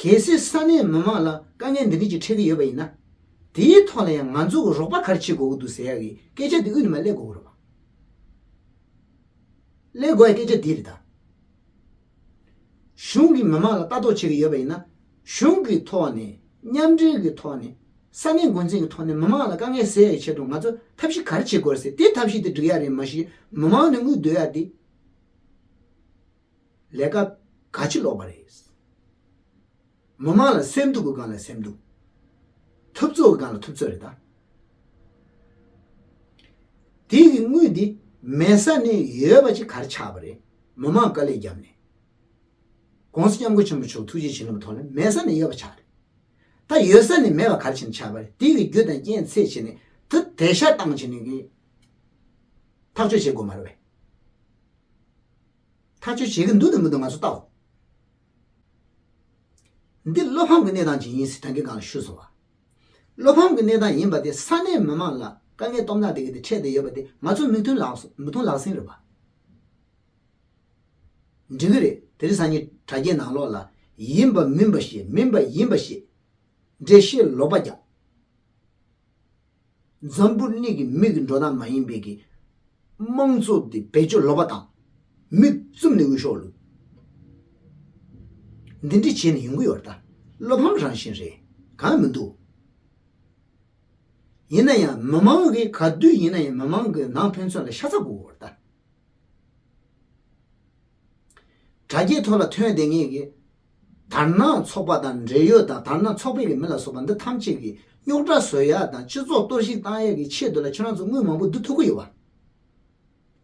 གལ་སྲིད་ས་གནས་མི་མང་ལ་དཀའ་ངལ་འདི་འདྲ་ཅིག་འཕྲད་ཀྱི་ཡོད་པ་ཡིན་ན། དེའི་ཐོག་ལ་ཡང་ང་ཚོ་གི་རོགས་པ་ག་རེ་བྱེད་དགོས་ཀྱི་འདུག་ཟེར་ཡག་གི་སྐད་ཆ་དེ་དབུས་ནས་མར་སླེབས་དགོས་ཀྱི་རེད་པ། སླེབས་དགོས་ཡ་སྐད་ཆ་འདི་རེད་ད། གཞུང་གིས་མི་མང་ལ་ལྟ་རྟོག་བྱེད་ཀྱི་ཡོད་པ་ཡིན་ན། གཞུང་གི་ཐོག་ནས་མཉམ་འབྲེལ་གྱི་ཐོག་ནས་ས་གནས་འགོ་འཛིན་གྱི་ཐོག་ནས་མི་མང་ལ་དཀའ་ངལ་སེལ་ཡའི་ཆེད་དུ་ང་ཚོ་ཐབས་ཤེས་ག་རེ་བྱེད་དགོས་རེད་ཟེར། དེ་ཐབས་ཤེས་དེ་སྒྲིག་ཡ་རེད། མ་གཞི་མི་མང་ནས་དངུལ་བསྡུ་ཡ་དེ་ལས་ཀ་ག་ཅི་ལོག་པ་རེད། མི་མང་ལ་སེམས་སྡུག་གི་སྒང་ལ་སེམས་སྡུག་ཐུབ་ཚོད་ཀྱི་སྒང་ལ་ཐུབ་ཚོད་རེད་ད། དེ་གི་དངུལ་འདི་མེད་ས་ནས་ཡོད་པ་ཅིག་ག་རེ་ཆགས་པ་རེད། མི་མང་དཀའ་ལས་བརྒྱབ་ནས། ༸གོང་ས་༸སྐྱབས་མགོན་ཆེན་པོ་མཆོག་ཐུགས་རྗེ་བྱིན་རླབས་ཐོག་ནས་མེད་ས་ནས་ཡོད་པ་ཆགས་རེད། ད་ཡོད་ས་ནས་མེད་པ་ག་རེ་བྱས་ནས་ཆགས་པ་རེད། དེ་གི་རྒྱུ་དང་རྐྱེན་འཚོལ་བྱས་ནས་དེ་དེ་ཤ་བཏང་བྱས་ནས་གི་ཐག་གཅོད་བྱེད་དགོས་མ་རེད་པས། ཐག་གཅོད་བྱེད་ཀྱི་འདུག་དང་མི་འདུག་ང་ཚོ་ལྟའོ། འདི་བློ་ཕམ་གྱི་གནས་སྟངས་ཅིག་ཡིན་ཟེར་ད་གིན་སྒང་ལ་ཞུས་སོང་བ། བློ་ཕམ་གྱི་གནས་སྟངས་ཡིན་པ་དེ་ས་གནས་མི་མང་ལ་དཀའ་ངལ་སྟོབས་ན་དེ་གི་དེ་འཕྲད་དེ་ཡོད་པ་དེ་ང་ཚོ་མིག་མཐོང་ལག་མིག་མཐོང་ལག་ཟིན་རེད་པ། འགྲིག་གི་རེད། དེ་རིང་སང་ཉིན་དྲ་རྒྱའི་ནང་ལོགས་ལ་ཡིན་པ་མིན་པ་ཞིག་མིན་པ་ཡིན་པ་ཞིག་འགྲེལ་བཤད་ལོག་པ་རྒྱག་འཛམ་བུ་གླིང་གི་མི་གི་འགྲོ་སྟངས་མ་ཡིན་པའི་གི་དམངས་གཙོ་དེ་བེད་སྤྱོད་ལོག་པ་དང་། མིག་བཙུམ་ནས་འུ་ཤོག་ལུག་འདི་འདྲ་བྱས་ནས་ཡོང་གི་ཡོད་རེད་ད། བློ་ཕམ་རང་བཞིན་རེད། གང་མི་འདུག་ཡིན་ན་ཡང་མི་མང་གི་ག་དུས་ཡིན་ན་ཡང་མི་མང་གི་ནང་ཕན་ཚུན་ལ་ཤ་ཚ་དགོས་ཀྱི་ཡོད་རེད་ད། དྲ་རྒྱའི་ཐོག་ལ་ཐོན་བསྡད་མཁན་གྱི་དར་ནག་ཚོགས་པ་དང་འབྲེལ་ཡོད་དང་དར་ནག་ཚོགས་པའི་གི་མི་ལ་སོགས་པ་འདི་ཐམས་ཅད་ཀྱིས་རྙོག་དྲ་བཟོ་ཡ་དང་སྤྱི་ཚོགས་གཏོར་བཤིག་བཏང་ཡ་གི་ཆེད་དུ་ལ་ཁྱོད་རང་ཚོ་དངུལ་མང་པོ་བསྡུ་ཐུབ་ཀྱི་ཡོད་པ།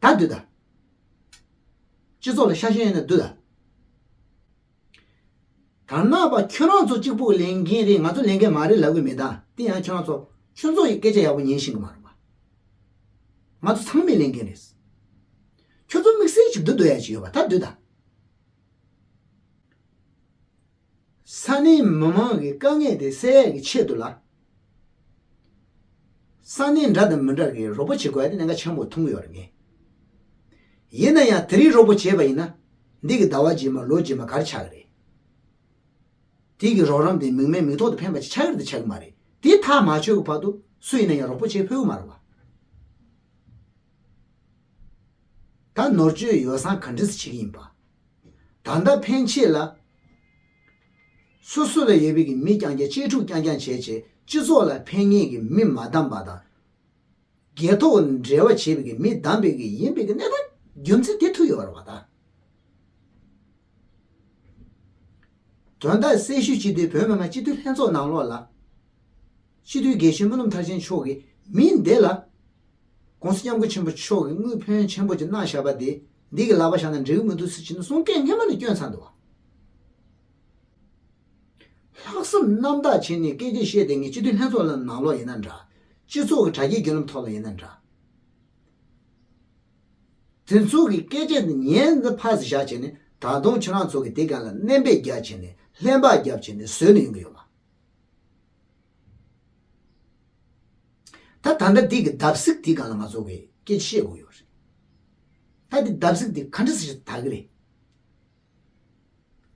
ད་བསྡུ་ད། སྤྱི་ཚོགས་ལ་ཤ་ཞེན་ཡོད་ན་བསྡུ་ད། དར་ནག་པ་ཁྱོད་རང་ཚོ་གཅིག་པུ་ལས་འགན་རེད། ང་ཚོ་ལས་འགན་མ་རེད་ལབ་གི་མེད་ད། དེ་ཡང་ཁྱོད་རང་ཚོ་ཁྱོད་ཚོ་ཡི་སྐད་ཆ་ཡག་པོ་ཉན་ཤེས་གི་མ་རེད་པ། ང་ཚོ་ཚང་མའི་ལས་འགན་རེད། ཁྱོད་ཚོ་དམིགས་བསལ་གྱི་བསྡུ་འདོད་ཡ་ཅིག་ཡོད་པ་ད་བསྡུ་ད། ས་གནས་མི་མང་གི་དཀའ་ངལ་དེ་སེལ་ཡ་གི་ཆེད་དུ་ལ། ས་གནས་འདྲ་དང་མི་འདྲ་གི་རོགས་པ་བྱེད་དགོས་ཡ་དེ་གནད་འགག་ཆེན་པོ་མཐོང་གི་ཡོད་རེད་ངས། ཡིན་ན་ཡང་དེ་རིང་རོགས་པ་བྱས་པ་ཡིན་ན། འདི་གི་ཟླ་བ་རྗེས་མ་ལོ་རྗེས་མ་ག་རེ་ཆགས་ཀྱི་རེད། དེ་གི་རོགས་རམ་དེ་མིག་སྨན་མིག་ཐོག་ཏུ་ཕན་པ་ཅིག་ཆགས་ཀྱི་རེད་དེ་ཆགས་ཀྱི་མ་རེད། དེ་ཐག་མ་ཆོད་ཀྱི་བར་དུ་སུ་ཡིན་ན་ཡང་རོགས་པ་བྱེད་ཕོད་ཀྱི་མ་རེད་བ། ད་ནོར་བཅོས་ཡོ་བསྲང་ག་འདྲས་སེ་བྱེད་ཀྱི་ཡིན་པ། ད་ལྟ་ཕན་ཆད་ལ། སོ་སོ་ལ་ཡོད་པའི་གི་མི་རྐྱང་རྐྱང་གཅེས་ཕྲུག་རྐྱང་རྐྱང་བྱས་བྱས་སྤྱི་ཚོགས་ལ་ཕན་ངེས་ཀྱི་མི་མ་བདམས་པ་དང་། སྒེར་ཐོག་འབྲེལ་བ་བྱེད་པའི་གི་མི་བདམས་པའི་གི་ཡིན་པའི་གི་གནས་སྟངས་རྒྱུ་མཚན་དེ་ཐུག་ཡོད་རེད་བ་ད། དོན་དག་གསལ་ཞུ་བྱེད་དུས་བོད་མི་མང་སྤྱི་འཐུས་ལྷན་ཚོགས་ནང་ལོགས་ལ། སྤྱི་འཐུས་དགེ་བཤེས་སྨོན་ལམ་མཐར་ཕྱིན་མཆོག་གིས་མི་འདི་ལ། ༸གོང་ས་༸སྐྱབས་མགོན་ཆེན་པོ་མཆོག་གིས་དངུལ་ཕོན་ཆེན་པོ་ཅིག་གནང་བཞག་པ་དེ། འདི་གི་ལག་པ་བཞག་ན་འགྲིག་གི་མི་འདུག་ཟེར་བྱས་ནས་གསུང་སྐད་སྔན་མ་ནས་བསྐྱོན་ཚར་འདུག་བ། ལྷག་བསམ་རྣམ་དག་བྱས་ནས་སྐད་ཆ་བཤད་བསྡད་མཁན་སྤྱི་འཐུས་ལྷན་ཚོགས་ལ་ནང་ལོགས་ཡིན་ན་འདྲ། སྤྱི་ཚོགས་ཀྱི་དྲ་རྒྱའི་བརྒྱུད་ལམ་ཐོག་ལ་ཡིན་ན་འདྲ། དེ་ཚོ་གི་སྐད་ཆ་དེ་ཉན་འདི་ཕར་ཙམ་བཞག་བྱས་ནས་ད་དུང་ཁྱེད་རང་ཚོ་གི་དེ་ག་ལ་སྣོན་པ་རྒྱབ་བྱས་ནས་ལྷན་པ་རྒྱབ་བྱས་ནས་བཟོས་ནས་ཡོང་གི་ཡོད་པ། ད་ད་ལྟ་འདི་གི་བརྡབ་གསིག་དེ་ག་ལ་ང་ཚོ་གི་སྐད་ཆ་བཤད་དགོས་ཡོད་རེད། ད་འདི་བརྡབ་གསིག་དེ་ག་འདྲ་ཞིག་ད་གི་རེད།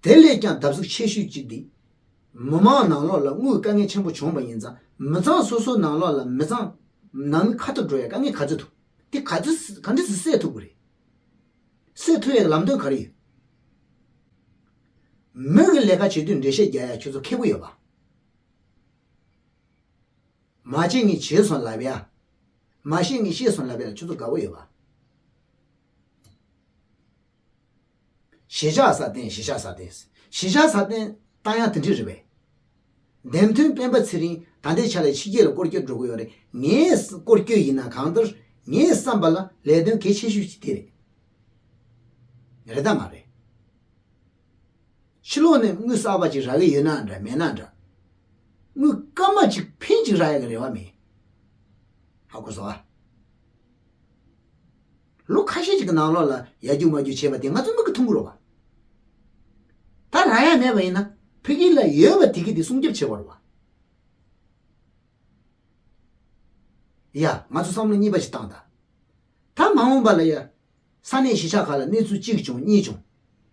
དེ་ལས་ཀྱང་བརྡབ་གསིག་ཆེ་ཤོས་གཅིག་འདི། མི་མང་ནང་ལོགས་ལ་དངུལ་དཀའ་ངལ་ཆེན་པོ་བྱུང་བ་ཡིན་ཙང་མི་ཚང་སོ་སོ་ནང་ལོགས་ལ་མི་ཚང་ནང་མི་ཁ་ཐུག་འགྲོ་ཡ་དཀའ་ངལ་ག་ཚོད་འདུག་དེ་ག་ཚོད་ག་འདྲ་ཞིག་སེལ་ཐུབ་གི་རེད། སེལ་ཐུབ་ཡ་གི་ལམ་སྟོན་ག་རེ་ཡོད། མི་གི་ལས་ཀ་བྱེད་དུས་འགྲེལ་བཤད་རྒྱག་ཡ་ཁྱོད་ཚོ་མཁས་པོ་ཡོད་པ། མ་བྱེད་ངས་བྱས་སོང་ལབ་ཡ། མ་ཤེས་ངས་ཤེས་སོང་ལབ་ཡ་ལ་ཁྱོད་ཚོ་དགའ་བོ་ཡོད་པ། གཞིས་ཆགས་སྲ་བརྟན་གཞིས་ཆགས་སྲ་བརྟན། གཞིས་ཆགས་སྲ་བརྟན་བཏང་ཡ་དེ་འདྲ་རེད་པས། འདེམས་ཐོན་སྤེན་པ་ཚེ་རིང་ད་ལྟའི་ཆ་ལ་ཕྱི་རྒྱལ་ལ་སྐོར་སྐྱོད་འགྲོ་གི་ཡོད་རེད། ངའི་སྐོར་སྐྱོད་ཡིན་ན་གང་ལྟར་ངའི་བསམ་པ་ལ་ལས་དོན་གལ་ཆེ་ཤོས་ཅིག་དེ་རེད། རེད་དམ་མ་རེད། ཕྱི་ལོགས་ནས་དངུལ་གསར་པ་ཅིག་རག་གི་ཡོད་ན་འདྲ་མེད་ན་འདྲ། དངུལ་སྐར་མ་གཅིག་ཕན་ཅིག་རག་ཡ་གི་རེ་བ་མེད། ཧ་གོ་སོང་ཨ། ལོ་ཁ་ཤས་ཅིག་གི་ནང་ལོགས་ལ་ཡར་རྒྱུག་མར་རྒྱུག་བྱས་པ་དེ་ང་ཚོ་མིག་གིས་མཐོང་གི་རེད་བ། ད་རག་ཡ་མེད་པ་ཡིན་ན་ཕ་གི་ལ་ཡོད་པ་དེ་གི་དེ་སྲུང་སྐྱོབ་བྱེད་དགོས་རེད་བ། ཡ། ང་ཚོ་བསམ་བློ་གཉིས་པ་ཞིག་བཏང་དང་། ད་མ་འོངས་པ་ལ་ཡ། ས་གནས་གཞིས་ཆགས་ཁག་ལ་གནས་ཚུལ་གཅིག་བྱུང་གཉིས་བྱུང་།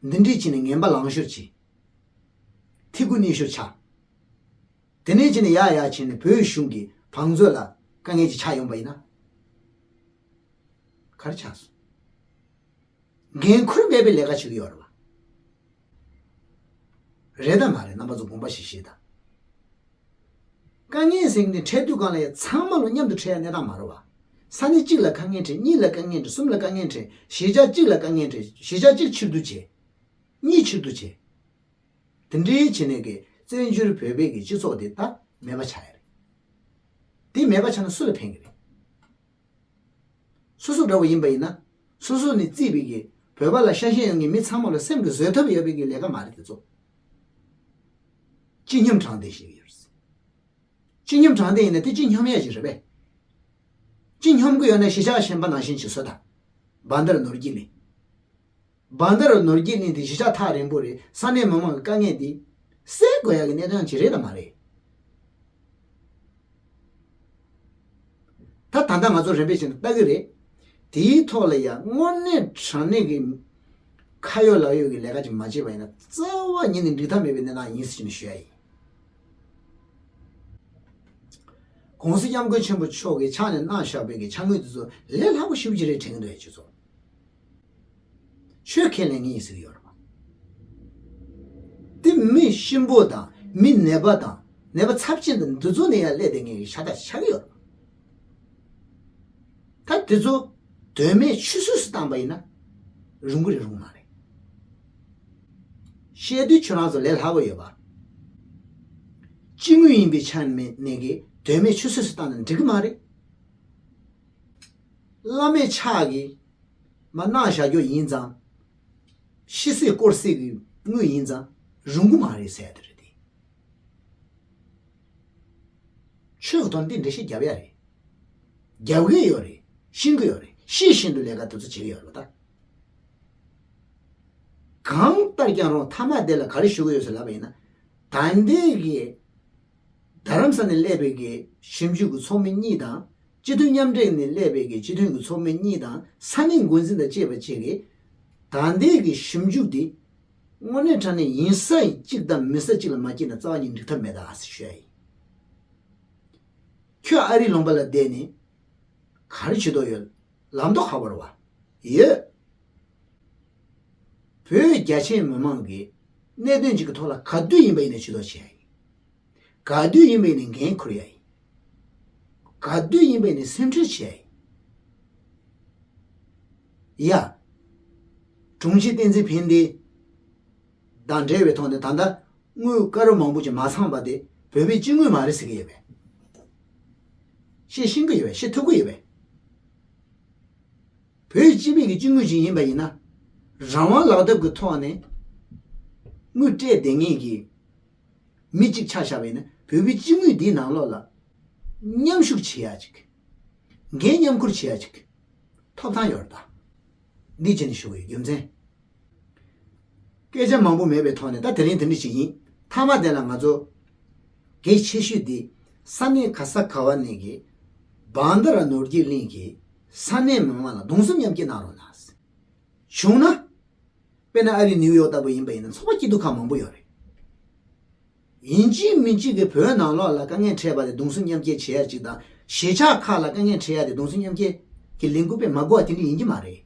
འདི་འདྲས་བྱས་ནས་ངན་པ་ལངས་ཤོར་བྱས། ཐི་གུ་གནས་ཤོར་ཆགས། དེ་ནས་བྱས་ནས་ཡར་ཡར་བྱས་ནས་བོད་གཞུང་གི་བང་མཛོད་ལ་དཀའ་ངལ་ཅིག་ཆགས་ཡོང་པ་ཡིན་ན། ག་རེ་ཆགས་སོང་། འགན་ཁུར་མེད་པའི་ལས་ཀ་བྱེད་ཀྱི་ཡོད་རེད་བ། རེད་དམ་མ་རེད། རྣམ་པ་ཚོ་དགོངས་པ་ཞིག་བཞེས་དང་། དཀའ་ངལ་ཟེར་མཁན་དེ་འཕྲད་དུས་གང་ལ་ཡ་ཚང་མ་ལོ་མཉམ་དུ་འཕྲད་ཡ་གནས་སྟངས་མ་རེད་བ། ས་གནས་གཅིག་ལ་དཀའ་ངལ་འཕྲད། གཉིས་ལ་དཀའ་ངལ་འཕྲད། གསུམ་ལ་དཀའ་ངལ་འཕྲད། གཞིས་ཆགས་གཅིག་ལ་དཀའ་ངལ་འཕྲད། གཞིས་ཆགས་གཅིག་ཕྱིར་བསྡུ་བྱས། གཉིས་ཕྱིར་བསྡུ་བྱས། དེ་འདྲའི་བྱས་ནས་ཀྱི་བཙན་བྱོལ་བོད་པའི་གི་སྤྱི་ཚོགས་དེ་ད་མེད་པ་ཆགས་ཡ་རེད། དེ་མེད་པ་ཆགས་ན་སུ་ལ་ཕན་གི་རེད། སོ་སོ་འདྲ་བོ་ཡིན་པ་ཡིན་ན། སོ་སོ་ནས་བརྩིས་པའི་གི་བོད་པ་ལ་ཤ་ཞེན་ཡོད་མཁན་མི་ཚང་མ་ལ་སེམས་ཀྱི་བཟོད་ཐབས་ཡོད་པའི་གི་ལས་ཀ་མ་རེད་དེ་ཚོ། སྤྱི་སྙོམས་དྲང་བདེན་ཞིག་ཡོད་རེད། སྤྱི་སྙོམས་དྲང་བདེན་ཡིན་ན་དེ་སྤྱི་སྙོམས་ཡ་ཞིག་རེད་པས། སྤྱི་སྙོམས་གི་ཡོད་ན་གཞིས་ཆགས་གཞན་པ་ནང་བཞིན་བྱེད་སྲོལ་དང་། བྷན་དྷ་ར་ནོར་གྱི་གླིང་། བྷན་དྷ་ར་ནོར་གྱི་གླིང་དེ་གཞིས་ཆགས་ཐག་རིང་པོ་རེད། ས་གནས་མི་མང་གི་དཀའ་ངལ་དེ་སེལ་དགོས་ཡག་གི་གནད་དོན་ཅིག་རེད་དམ་མ་རེད། ད་ད་ལྟ་ང་ཚོ་རིམ་པས་བྱས་ནས་ལྟ་གི་རེད། དེའི་ཐོག་ལ་ཡང་དངོས་གནས་དྲང་གནས་ཀྱི་ཁ་ཡོད་ལག་ཡོད་ཀྱི་ལས་ཀ་ཅིག་མ་བྱས་པ་ཡིན་ན་རྩ་བ་ཉིད་ནས་འགྲིག་ཐབས་མེད་པའི་གནས་སྟངས་ཡིན་ཟེར་ནས་ཞུ་ཡ་ཡིན། ༸གོང་ས་༸སྐྱབས་མགོན་ཆེན་པོ་མཆོག་གིས་ཕྱག་ནས་གནང་བཞག་པའི་གི་ཕྱག་དངུལ་དེ་ཚོ་ལས་སླ་པོ་ཞེ་པོ་ཅིག་རེད་དྲན་གྱི་འདུག་ཡ་ཁྱོད་ཚོ། ཆོས་ཁས་ལེན་མཁན་ཡིན་ཟེར་གྱི་ཡོད་རེད་པ། དེ་མི་གཤིན་པོ་དང་མི་ནད་པ་དང་ནད་པ་ཚབས་ཆེན་དང་འདི་ཚོ་ནས་ཡང་སླེབས་བསྡད་མཁན་གྱི་ཤ་སྟག་ཆགས་ཀྱི་ཡོད་རེད་པ། ད་དེ་ཚོ་དོན་མེད་ཆུད་ཟོས་སུ་བཏང་པ་ཡིན་ན་རུང་གི་རེད་རུང་མ་རེད། བཤད་དུས་ཁྱོད་རང་ཚོ་ལས་སླ་པོ་ཡོད་པ། སྤྱི་དངུལ་ཡིན་པའི་ཆ་ནས་ཀྱི་དོན་མེད་ཆུད་ཟོས་སུ་བཏང་ན་འགྲིག་གི་མ་རེད། བླ་མའི་ཕྱག་གིས་མར་གནང་བཞག་རྒྱུ་ཡིན་ཙང་། ཤི་སྲིད་སྐོར་སྲིད་ཀྱི་དངུལ་ཡིན་ཙང་རུང་གི་མ་རེད་ཟེར་ཡ་དེ་རེད་དེ། ཆོས་ཀྱི་ཐོག་འདི་འགྲེལ་བཤད་རྒྱབ་ཡ་རེད། རྒྱབ་ཀྱི་ཡོད་རེད། ཤེས་ཀྱི་ཡོད་རེད། ཤེས་བཞིན་དུ་ལས་ཀ་དེ་ཚོ་བྱེད་ཀྱི་ཡོད་རེད་པ་ད། གང་ལྟར་ཀྱང་རུང་མཐའ་མ་དེ་ལ་ག་རེ་ཞུ་གི་ཡོད་ཟེར་ལབ་པ་ཡིན་ན། ད་ལྟའི་གི་རྡ་རམ་ས་ནས་སླེབས་པའི་གི་ཞིབ་འཇུག་གི་ཚོགས་མི་གཉིས་དང་ སྤྱི་མཐུན་མཉམ་འབྲེལ་ནས་སླེབས་པའི་གི་སྤྱི་མཐུན་གྱི་ཚོགས་མི་གཉིས་དང་ས་གནས་འགོ་འཛིན་དང་བཅས་པ་བཅས་ཀྱིས་ད་ལྟའི་གི་ཞིབ་འཇུག་འདི་དངོས་གནས་དྲང་གནས་ཡིན་ས་གཅིག་དང་མིན་ས་གཅིག་ལ་མ་སྐྱེས་ན་རྩ་བ་ཉིད་འགྲིག་ཐབས་མེད་ད་ཟེར་ཞུ་ཡ་ཡིན། ཁྱོད་ཨ་རིའི་ལུང་པ་ལ་བསྡད་ནས་ག་རེ་བྱེད་དོ་ཡོད། ལམ་ཐོག་ག་པར་བ་ཡོད། བོད་རྒྱ་ཆེའི་མི་མང་གིས་གནད་དོན་གཅིག་གི་ཐོག་ལ་ག་དུས་ཡིན་པ་ཡིན་ན་ཇུས་གཏོགས་བྱེད་ཡ་ཡིན། ག་དུས་ཡིན་པ་ཡིན་ན་འགན་འཁུར་ཡ་ཡིན། ག་དུས་ཡིན་པ་ཡིན་ན་སེམས་ཁྲལ་བྱེད་ཡ་ཡིན། ཡ། དྲུང་ཆེ་བསྟན་འཛིན་ཕན་བདེ་དང་འབྲེལ་བའི་ཐོག་ནས་ད་ལྟ་དངུལ་དཀར་པོ་མང་པོ་ཅིག་མ་ཚང་པ་དེ་བོད་པའི་སྤྱི་དངུལ་མ་རེད་ཟེར་གྱི་ཡོད་པས། བཤད་ཤེས་ཀྱི་ཡོད་པས། བཤད་ཐུབ་ཀྱི་ཡོད་པས། བོད་སྤྱི་པའི་གི་སྤྱི་དངུལ་ཅིག་ཡིན་པ་ཡིན་ན། རང་དབང་ལག་དེབ་ཀྱི་ཐོག་ནས་དངུལ་སྤྲད་བསྡད་མཁན་གྱི་མི་གཅིག་ཆ་བཞག་པ་ཡིན་ན་བོད་པའི་སྤྱི་དངུལ་འདིའི་ནང་ལོགས་ལ་མཉམ་ཞུགས་བྱེད་ཡ་ཅིག་འགན་མཉམ་འཁུར་བྱེད་ཡ་ཅིག་ཐོབ་ཐང་ཡོད་རེད་ད། འདི་བྱས་ནས་ཞུ་གི་ཡོད་རྒྱུ་མཚན། སྐད་ཆ་མང་པོ་མེད་པའི་ཐོག་ནས་ད་དེ་རིང་དེ་འདྲ་ཞིག་ཡིན། མཐའ་མ་དེ་ལ་ང་ཚོ་གལ་ཆེ་ཤོས་འདི་ས་གནས་ག་ས་ག་བ་ནས་ཀྱི་བྷན་དྷ་ར་ནོར་གྱི་གླིང་གི་ས་གནས་མི་མང་ལ་གདུང་སེམས་མཉམ་སྐྱེད་གནང་རོགས་གནང་། བྱུང་ན། དཔེར་ན་ཨ་རི་ནིའུ་ཡོག་ལྟ་བུ་ཡིན་པ་ཡིན་ན་ཚོགས་པ་སྐྱིད་སྡུག་ཁག་མང་པོ་ཡོད་རེད། ཡིན་གཅིག་མིན་གཅིག་གིས་བོད་ནང་ལོགས་ལ་དཀའ་ངལ་འཕྲད་པ་དེ་གདུང་སེམས་མཉམ་སྐྱེད་བྱེད་ཡ་གཅིག་དང་གཞིས་ཆགས་ཁག་ལ་དཀའ་ངལ་འཕྲད་ཡ་དེ་གདུང་སེམས་མཉམ་སྐྱེད་ཀྱི་ལས་འགུལ་དཔེ་མ་དགོས་པ་དེ་འདྲ་ཡིན་གྱི་མ་རེད།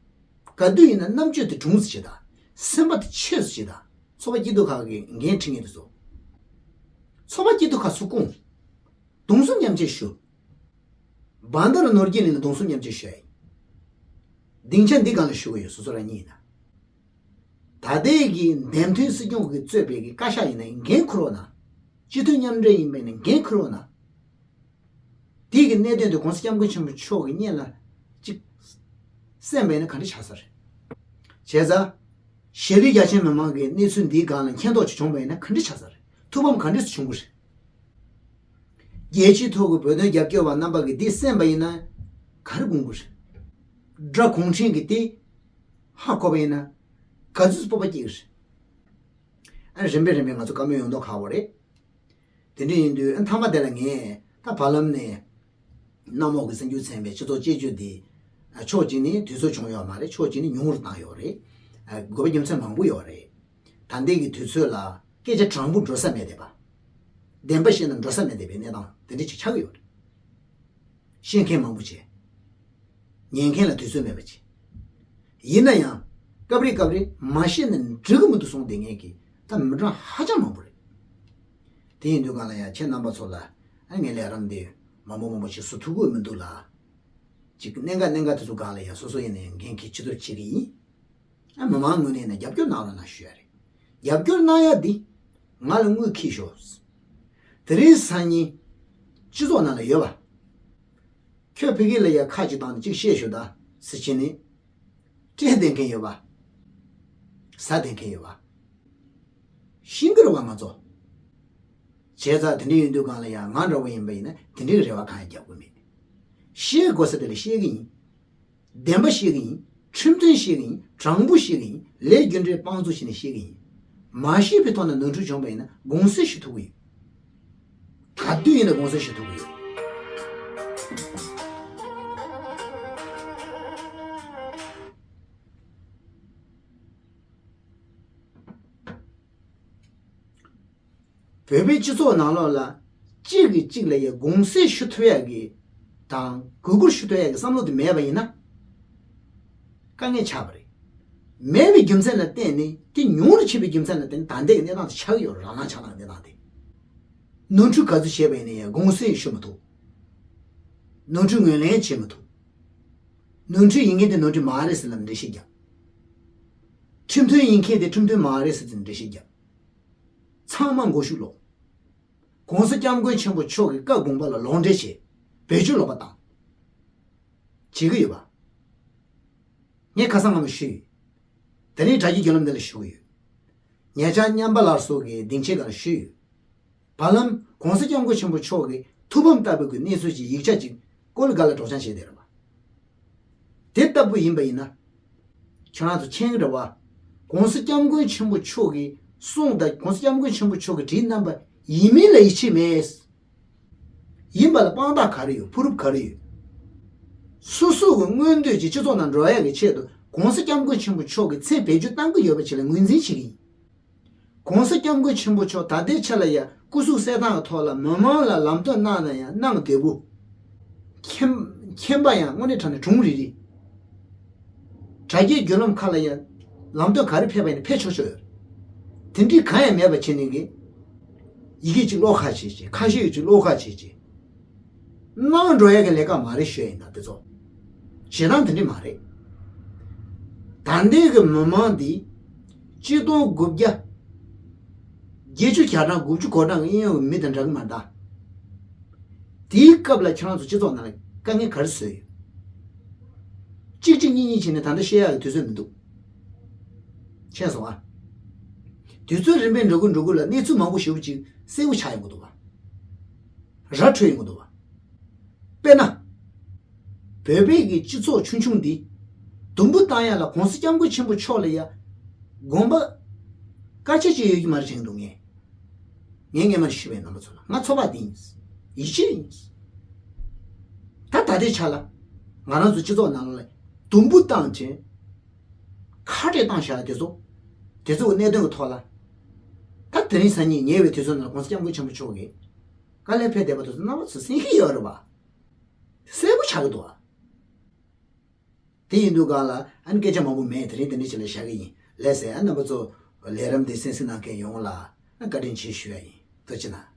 ག་དུས་ཡིན་ན་རྣམ་དཔྱོད་དེ་གྲུང་ཙམ་བྱེད་དང་། སེམས་པ་དེ་ཆེ་ཙམ་བྱེད་དང་། ཚོགས་པ་སྐྱིད་སྡུག་ཁག་གི་འགན་འཁྲི་མཁན་དེ་ཚོ། ཚོགས་པ་སྐྱིད་སྡུག་ཁག་ཚུར་སྐུང་། གདུང་སེམས་མཉམ་སྐྱེད་ཞུ། བྷན་དྷ་ར་ནོར་གྱི་གླིང་ལ་གདུང་སེམས་མཉམ་སྐྱེད་ཞུ་ཡ་ཡིན། སྡིངས་ཆ་འདི་སྒང་ལ་ཞུ་གི་ཡོད། སོ་སོ་རང་ཉིད་ཡིན་ན། ད་ལྟའི་གི་འདེམས་ཐོན་སྲིད་སྐྱོང་གིས་གཙོས་པའི་གི་བཀའ་ཤག་ཡིན་ན་འགན་འཁུར་རོགས་གནང་། སྤྱི་མཐུན་མཉམ་འབྲེལ་ཡིན་པས་ན་འགན་འཁུར་རོགས་གནང་། དེའི་གི་གནད་དོན་དེ་༸གོང་ས་༸སྐྱབས་མགོན་ཆེན་པོ་མཆོག་གི་སྙན་ལ་ཅིག་གསན་པ་ཡིན་ན་ག་འདྲ་ཆགས་ས་རེད། བྱས་ཙང་། ཞི་བདེ་རྒྱ་ཆེའི་མི་མང་གི་གནས་ཚུལ་འདིའི་སྒང་ལ་མཁྱེན་རྟོགས་ཅིག་བྱུང་བ་ཡིན་ན་ག་འདྲ་ཆགས་ས་རེད། ཐུགས་ཕམ་ག་འདྲ་ཞིག་བྱུང་གི་རེད། རྒྱལ་སྤྱིའི་ཐོག་གི་བོད་དོན་རྒྱབ་སྐྱོར་བ་རྣམ་པ་གིས་འདི་གསན་པ་ཡིན་ན་ག་རེ་དགོངས་ཀྱི་རེད། དགྲ་གུང་ཁྲན་གྱིས་དེ་ཧ་གོ་བ་ཡིན་ན་ག་ཚོད་སྤོབས་པ་སྐྱེ་གི་རེད། ཨ་རིམ་པས་རིམ་པས་ང་ཚོ་བཀའ་མོལ་ཡོང་མདོག་ཁ་པོ་རེད། དེ་འདྲ་ཡིན་དུས་ཨ་མཐའ་མ་དེ་ལ་ངས་ད་བར་ལམ་ནས་གནམ་འོག་གི་གསར་འགྱུར་ཚན་པའི་སྤྱི་ཚོགས་དཔྱད་བརྗོད་འདི་ཕྱོགས་གཅིག་ནས་དུས་ཚོད་བྱུང་ཡོད་མ་རེད། ཕྱོགས་གཅིག་ནས་ཉུང་རུ་བཏང་ཡོད་རེད། དགོས་པ་རྒྱུ་མཚན་མང་པོ་ཡོད་རེད། ད་ལྟའི་གི་དུས་ཚོད་ལ་སྐད་ཆ་དྲང་པོ་འགྲོ་ས་མེད་བསྡད་པ། བདེན་པ་བཤད་ན་འགྲོ་ས་མེད་བསྡད་པའི་གནས་སྟངས་དེ་འདྲ་ཅིག་ཆགས་ཀྱི་ཡོད་རེད། བཤད་མཁན་མང་པོ་བྱས། ཉན་མཁན་ལ་དུས་ཚོད་མེད་པ་བྱས། ཡིན་ན་ཡང་སྐབས་རེ་སྐབས་རེ་མ་བཤད་ན་འགྲིག་གི་མི་འདུག་གསུངས་བསྡད་མཁན་གྱི་ད་མི་གྲངས་ཧ་ཅང་མང་པོ་རེད། དེ་ཡིན་དུས་གང་ལ་ཡང་ཁྱེད་རྣམ་པ་ཚོ་ལ་ཨ་ངས་ལས་རིམ་འདི་མང་པོ་མང་པོ་ཞིག་བཟོ་ཐུབ་ཀྱི་མི་འདུག་ལ། ཅིག་གནད་འགག་གནད་འགག་དེ་ཚོ་སྒང་ལ་ཡང་སོ་སོ་ཡིན་ན་ཡང་འགན་འཁྱེར་ཅི་ཐུབ་བྱེད་ཀྱི་ཡིན། ཨ་མི་མང་ངོས་ནས་ཡིན་ན་རྒྱབ་སྐྱོར་གནང་རོགས་གནང་ཞུ་ཡ་རེད། རྒྱབ་སྐྱོར་གནང་ཡ་འདི་ང་ལ་དངུལ་འཁྱེར་ཤོག་དེ་རིང་སང་ཉིན་སྤྱི་ཚོགས་ནང་ལ་ཡོད་པ། ཁྱོད་ཕ་གི་ལ་ཡ་ཁ་ཅིག་བཏང་ནས་ཅིག་བཤད་ཤོག་ད་ཟེར་བྱས་ནས། སྤྲད་བསྡད་མཁན་ཡོད་པ། ཟ་བསྡད་མཁན་ཡོད་པ། ཤེས་ཀྱི་རེད་བ་ང་ཚོ། བྱས་ཙང་དེ་འདྲ་ཡིན་དུས་གང་ལ་ཡང་ང་འདྲ་བོ་ཡིན་པ་ཡིན་ན་དེ་འདྲའི་རེ་བ་གང་ཡང་རྒྱག་དགོས་མེད། བཤད་དགོས་ས་དེ་ལ་བཤད་ཀྱི་ཡིན། བདེན་པ་བཤད་ཀྱི་ཡིན། ཁྲིམས་མཐུན་བཤད་ཀྱི་ཡིན། དྲང་པོ་བཤད་ཀྱི་ཡིན། ལས་རྒྱུ་འབྲས་དཔང་བཙུགས་བྱས་ནས་བཤད་ཀྱི་ཡིན། མ་ཤེས་པའི་ཐོག་ནས་ནོར་འཁྲུལ་བྱུང་བ་ཡིན་ན་དགོངས་སེལ་ཞུ་ཐུབ་ཀྱི་ཡོད། ག་དུས་ཡིན་ན་དགོངས་སེལ་ཞུ་ཐུབ་ཀྱི་ཡོད། བོད་པའི་སྤྱི་ཚོགས་ནང་ལོགས་ལ་གཅིག་གིས་གཅིག་ལ་ཡ་དགོངས་སེལ་ཞུ་ཐུབ་ཡ་གི་དང་གུས་བཀུར་ཞུ་ཐུབ་ཡ་གི་བསམ་བློ་དེ་མེད་པ་ཡིན་ན་དཀའ་ངལ་ཆགས་པ་རེད། མེད་པའི་རྒྱུ་མཚན་ལ་བརྟེན་ནས་དེ་ཉུང་རུ་ཕྱིན་པའི་རྒྱུ་མཚན་ལ་བརྟེན་ནས་ད་ལྟའི་གི་གནས་སྟངས་དེ་ཆགས་ཀྱི་ཡོད་རེད། རང་སྣང་ཆགས་སྣང་གི་གནས་སྟངས་དེ། ནོར་འཁྲུལ་ག་ཚོད་བྱས་པ་ཡིན་ན་ཡང་དགོངས་སེལ་ཞུ་མི་ཐུབ། ནོར་འཁྲུལ་ངོས་ལེན་བྱེད་མི་ཐུབ། ནོར་འཁྲུལ་ཡིན་མཁན་དེ་ནོར་འཁྲུལ་མ་རེད་ཟེར་ལབ་འགྲེལ་བཤད་རྒྱབ། ཁྲིམས་མཐུན་ཡིན་མཁན་དེ་ཁྲིམས་མཐུན་མ་རེད་ཟེར་ཏེ་འགྲེལ་བཤད་རྒྱབ། ཚང་མ་མགོ་གཞུག་ལོག ༸གོང་ས་༸སྐྱབས་མགོན་ཆེན་པོ་མཆོག་གི་བཀའ་དགོངས་པ་ལ་ལོག་འགྲེལ་བྱས། བེད་སྤྱོད་ལོག་པ་བཏང་། བྱེད་ཀྱི་ཡོད་པ། ངས་ཁ་སང་སྔ་མོ་ཞུས་ཡོད། དེ་རིང་དྲ་རྒྱའི་བརྒྱུད་ལམ་འདི་ལ་ཞུ་གི་ཡོད། ཉེ་ཆར་མཉམ་པ་ལགས་སོགས་ཀྱི་སྡིངས་ཆའི་སྒང་ལ་ཞུས་ཡོད། བར་ལམ་༸གོང་ས་༸སྐྱབས་མགོན་ཆེན་པོ་མཆོག་གི་ཐུགས་ཕམ་ལྟ་བུ་གི་གནས་ཚུལ་གྱི་ཡིག་ཆ་ཅིག་ཀོ་ལི་གྷལ་ལ་སྒྲོག་སྦྱང་བྱས་བསྡད་རེད་པ། དེ་ལྟ་བུ་ཡིན་པ་ཡིན་ན། ཁྱོད་རང་ཚོ་མཁྱེན་གྱི་རེད་པ། ༸གོང་ས་༸སྐྱབས་མགོན་ཆེན་པོ་མཆོག་གི་གསུང་དང་༸གོང་ས་༸སྐྱབས་མགོན་ཆེན་པོ་མཆོག་གི་བྲིས་གནང་པ་ཡིན་མིན་ལ་ཡིད་ཆེས་མེད། ཡིན་པ་ལ་དཔང་རྟགས་ག་རེ་ཡོད། ཕུ་རུབ་ག་རེ་ཡོད། སོ་སོ་གི་མངོན་འདོད་ཀྱི་སྤྱི་ཚོགས་ནང་འགྲོ་ཡག་གི་ཆེད་དུ་༸གོང་ས་༸སྐྱབས་མགོན་ཆེན་པོ་མཆོག་གི་མཚན་བེད་སྤྱོད་གཏང་གི་ཡོད་པ་ཅིག་ལ་ངོས་འཛིན་བྱེད་ཀྱི་ཡིན། ༸གོང་ས་༸སྐྱབས་མགོན་ཆེན་པོ་མཆོག་ད་ལྟའི་ཆ་ལ་ཡང་སྐུ་གཟུགས་གསལ་ཐང་གི་ཐོག་ལ་མི་མང་ལ་ལམ་སྟོན་གནང་ན་ཡང་གནང་བདེ་པོ། མཁྱེན་མཁྱེན་པ་ཡང་དངོས་གནས་དྲང་གནས་གྲུང་རིག་རིག་དྲ་རྒྱའི་བརྒྱུད་ལམ་ཁག་ལ་ཡང་ལམ་སྟོན་ག་རེ་ཕེབས་པ་ཡིན་ན་ཕེབས་ཆོག་ཆོག་ཡོད་རེད། དེ་འདྲའི་གང་ཡང་མེད་པ་བྱས་ནས་ཀྱི་ཡི་གེ་གཅིག་ཀློག་ཁ་བྱེད་ཅིག་ཁ་ཤས་ཀྱིས་ཀློག་ཁ་བྱེད་ཅིག་གནང་འགྲོ་ཡ་གི་ལས་ཀ་མ་རེད་ཞུ་ཡ་ཡིན་ན་དེ་ཚོ། བྱེད་སྟངས་དེ་འདྲ་མ་རེད། ད་ལྟའི་གི་མི་མང་འདི་གཅིག་སྟོང་དགུ་བརྒྱ་བརྒྱད་ཅུ་གྱ་གྲངས་དགུ་བཅུ་གོ་གྲངས་ཀྱི་གཡས་གཡོན་གྱི་མི་དང་འདྲ་གི་མ་འདྲ། དེའི་སྐབས་ལ་ཁྱེད་རང་ཚོ་སྤྱི་ཚོགས་ནང་ལ་དཀའ་ངལ་ག་རེ་བཟོས་ཡོད། གཅིག་གཅིག་གཉིས་གཉིས་བྱས་ནས་ད་ལྟ་བཤད་ཡག་གི་དུས་ཚོད་མི་འདུག་ཤེས་སོང་ཨ། དུས་ཚོད་རིམ་པས་འགྲོ་གི་འགྲོ་གི་ལ་གནས་ཚུལ་མང་པོ་ཞེ་པོ་ཅིག་གསལ་པོ་ཆགས་ཡོང་གི་འདུག་བ། ར་འཕྲོད་ཡོང་གི་འདུག་བ། དཔེར་ན། བོད་པའི་གི་སྤྱི་ཚོགས་ཆུང་ཆུང་འདི་དུམ་བུ་བཏང་ཡ་ལ་༸གོང་ས་༸སྐྱབས་མགོན་ཆེན་པོ་མཆོག་ལ་ཡ་དགོངས་པ་སྐར་ཆ་ཅིག་ཡོད་ཀྱི་མ་རེད་དྲན་གི་འདུག་ངས། ངས་སྔས་མ་ཞུས་པའི་རྣམ་པ་ཚོ་ལ་ང་ཚོགས་པ་འདི་ཡིན། ཡིད་ཆེས་ཡིན། ད་ད་ལྟའི་ཆ་ལ་ང་རང་ཚོ་སྤྱི་ཚོགས་ནང་ལ་དུམ་བུ་བཏང་དྲན། ཁ་བྲལ་བཏང་བཞག་དེ་ཚོ། དེ་ཚོའི་གནད་དོན་གྱི་ཐོག་ལ། ད་དེ་རིང་སང་ཉིན་ཉེ་བའི་དུས་ཚོད་ནང་༸གོང་ས་༸སྐྱབས་མགོན་ཆེན་པོ་མཆོག་གིས་དཀའ་ལས་ཕེབས་བསྡད་པ་དེ་ཚོ་རྣམ་པ་ཚོས་གསན་གྱི་ཡོད་རེད་པ། གསལ་པོ་ཆགས་ཀྱི་འདུག་ཨ། དེ་ཡིན་དུས་གང་ལ་ཨ་ནི་སྐད་ཆ་མང་པོ་མེད། དེ་རིང་དེ་འདྲ་ཞིག་ལ་བཞག་གི་ཡིན། ལགས་སེ། ཨ་རྣམ་པ་ཚོ་ལས་རིམ་འདི་གསན་གཟིགས་གནང་མཁན་ཡོངས་ལ་ཨ་བཀའ་དྲིན་ཆེ་ཞུ་ཡ་ཡིན། ཐུགས་རྗེ་གནང་།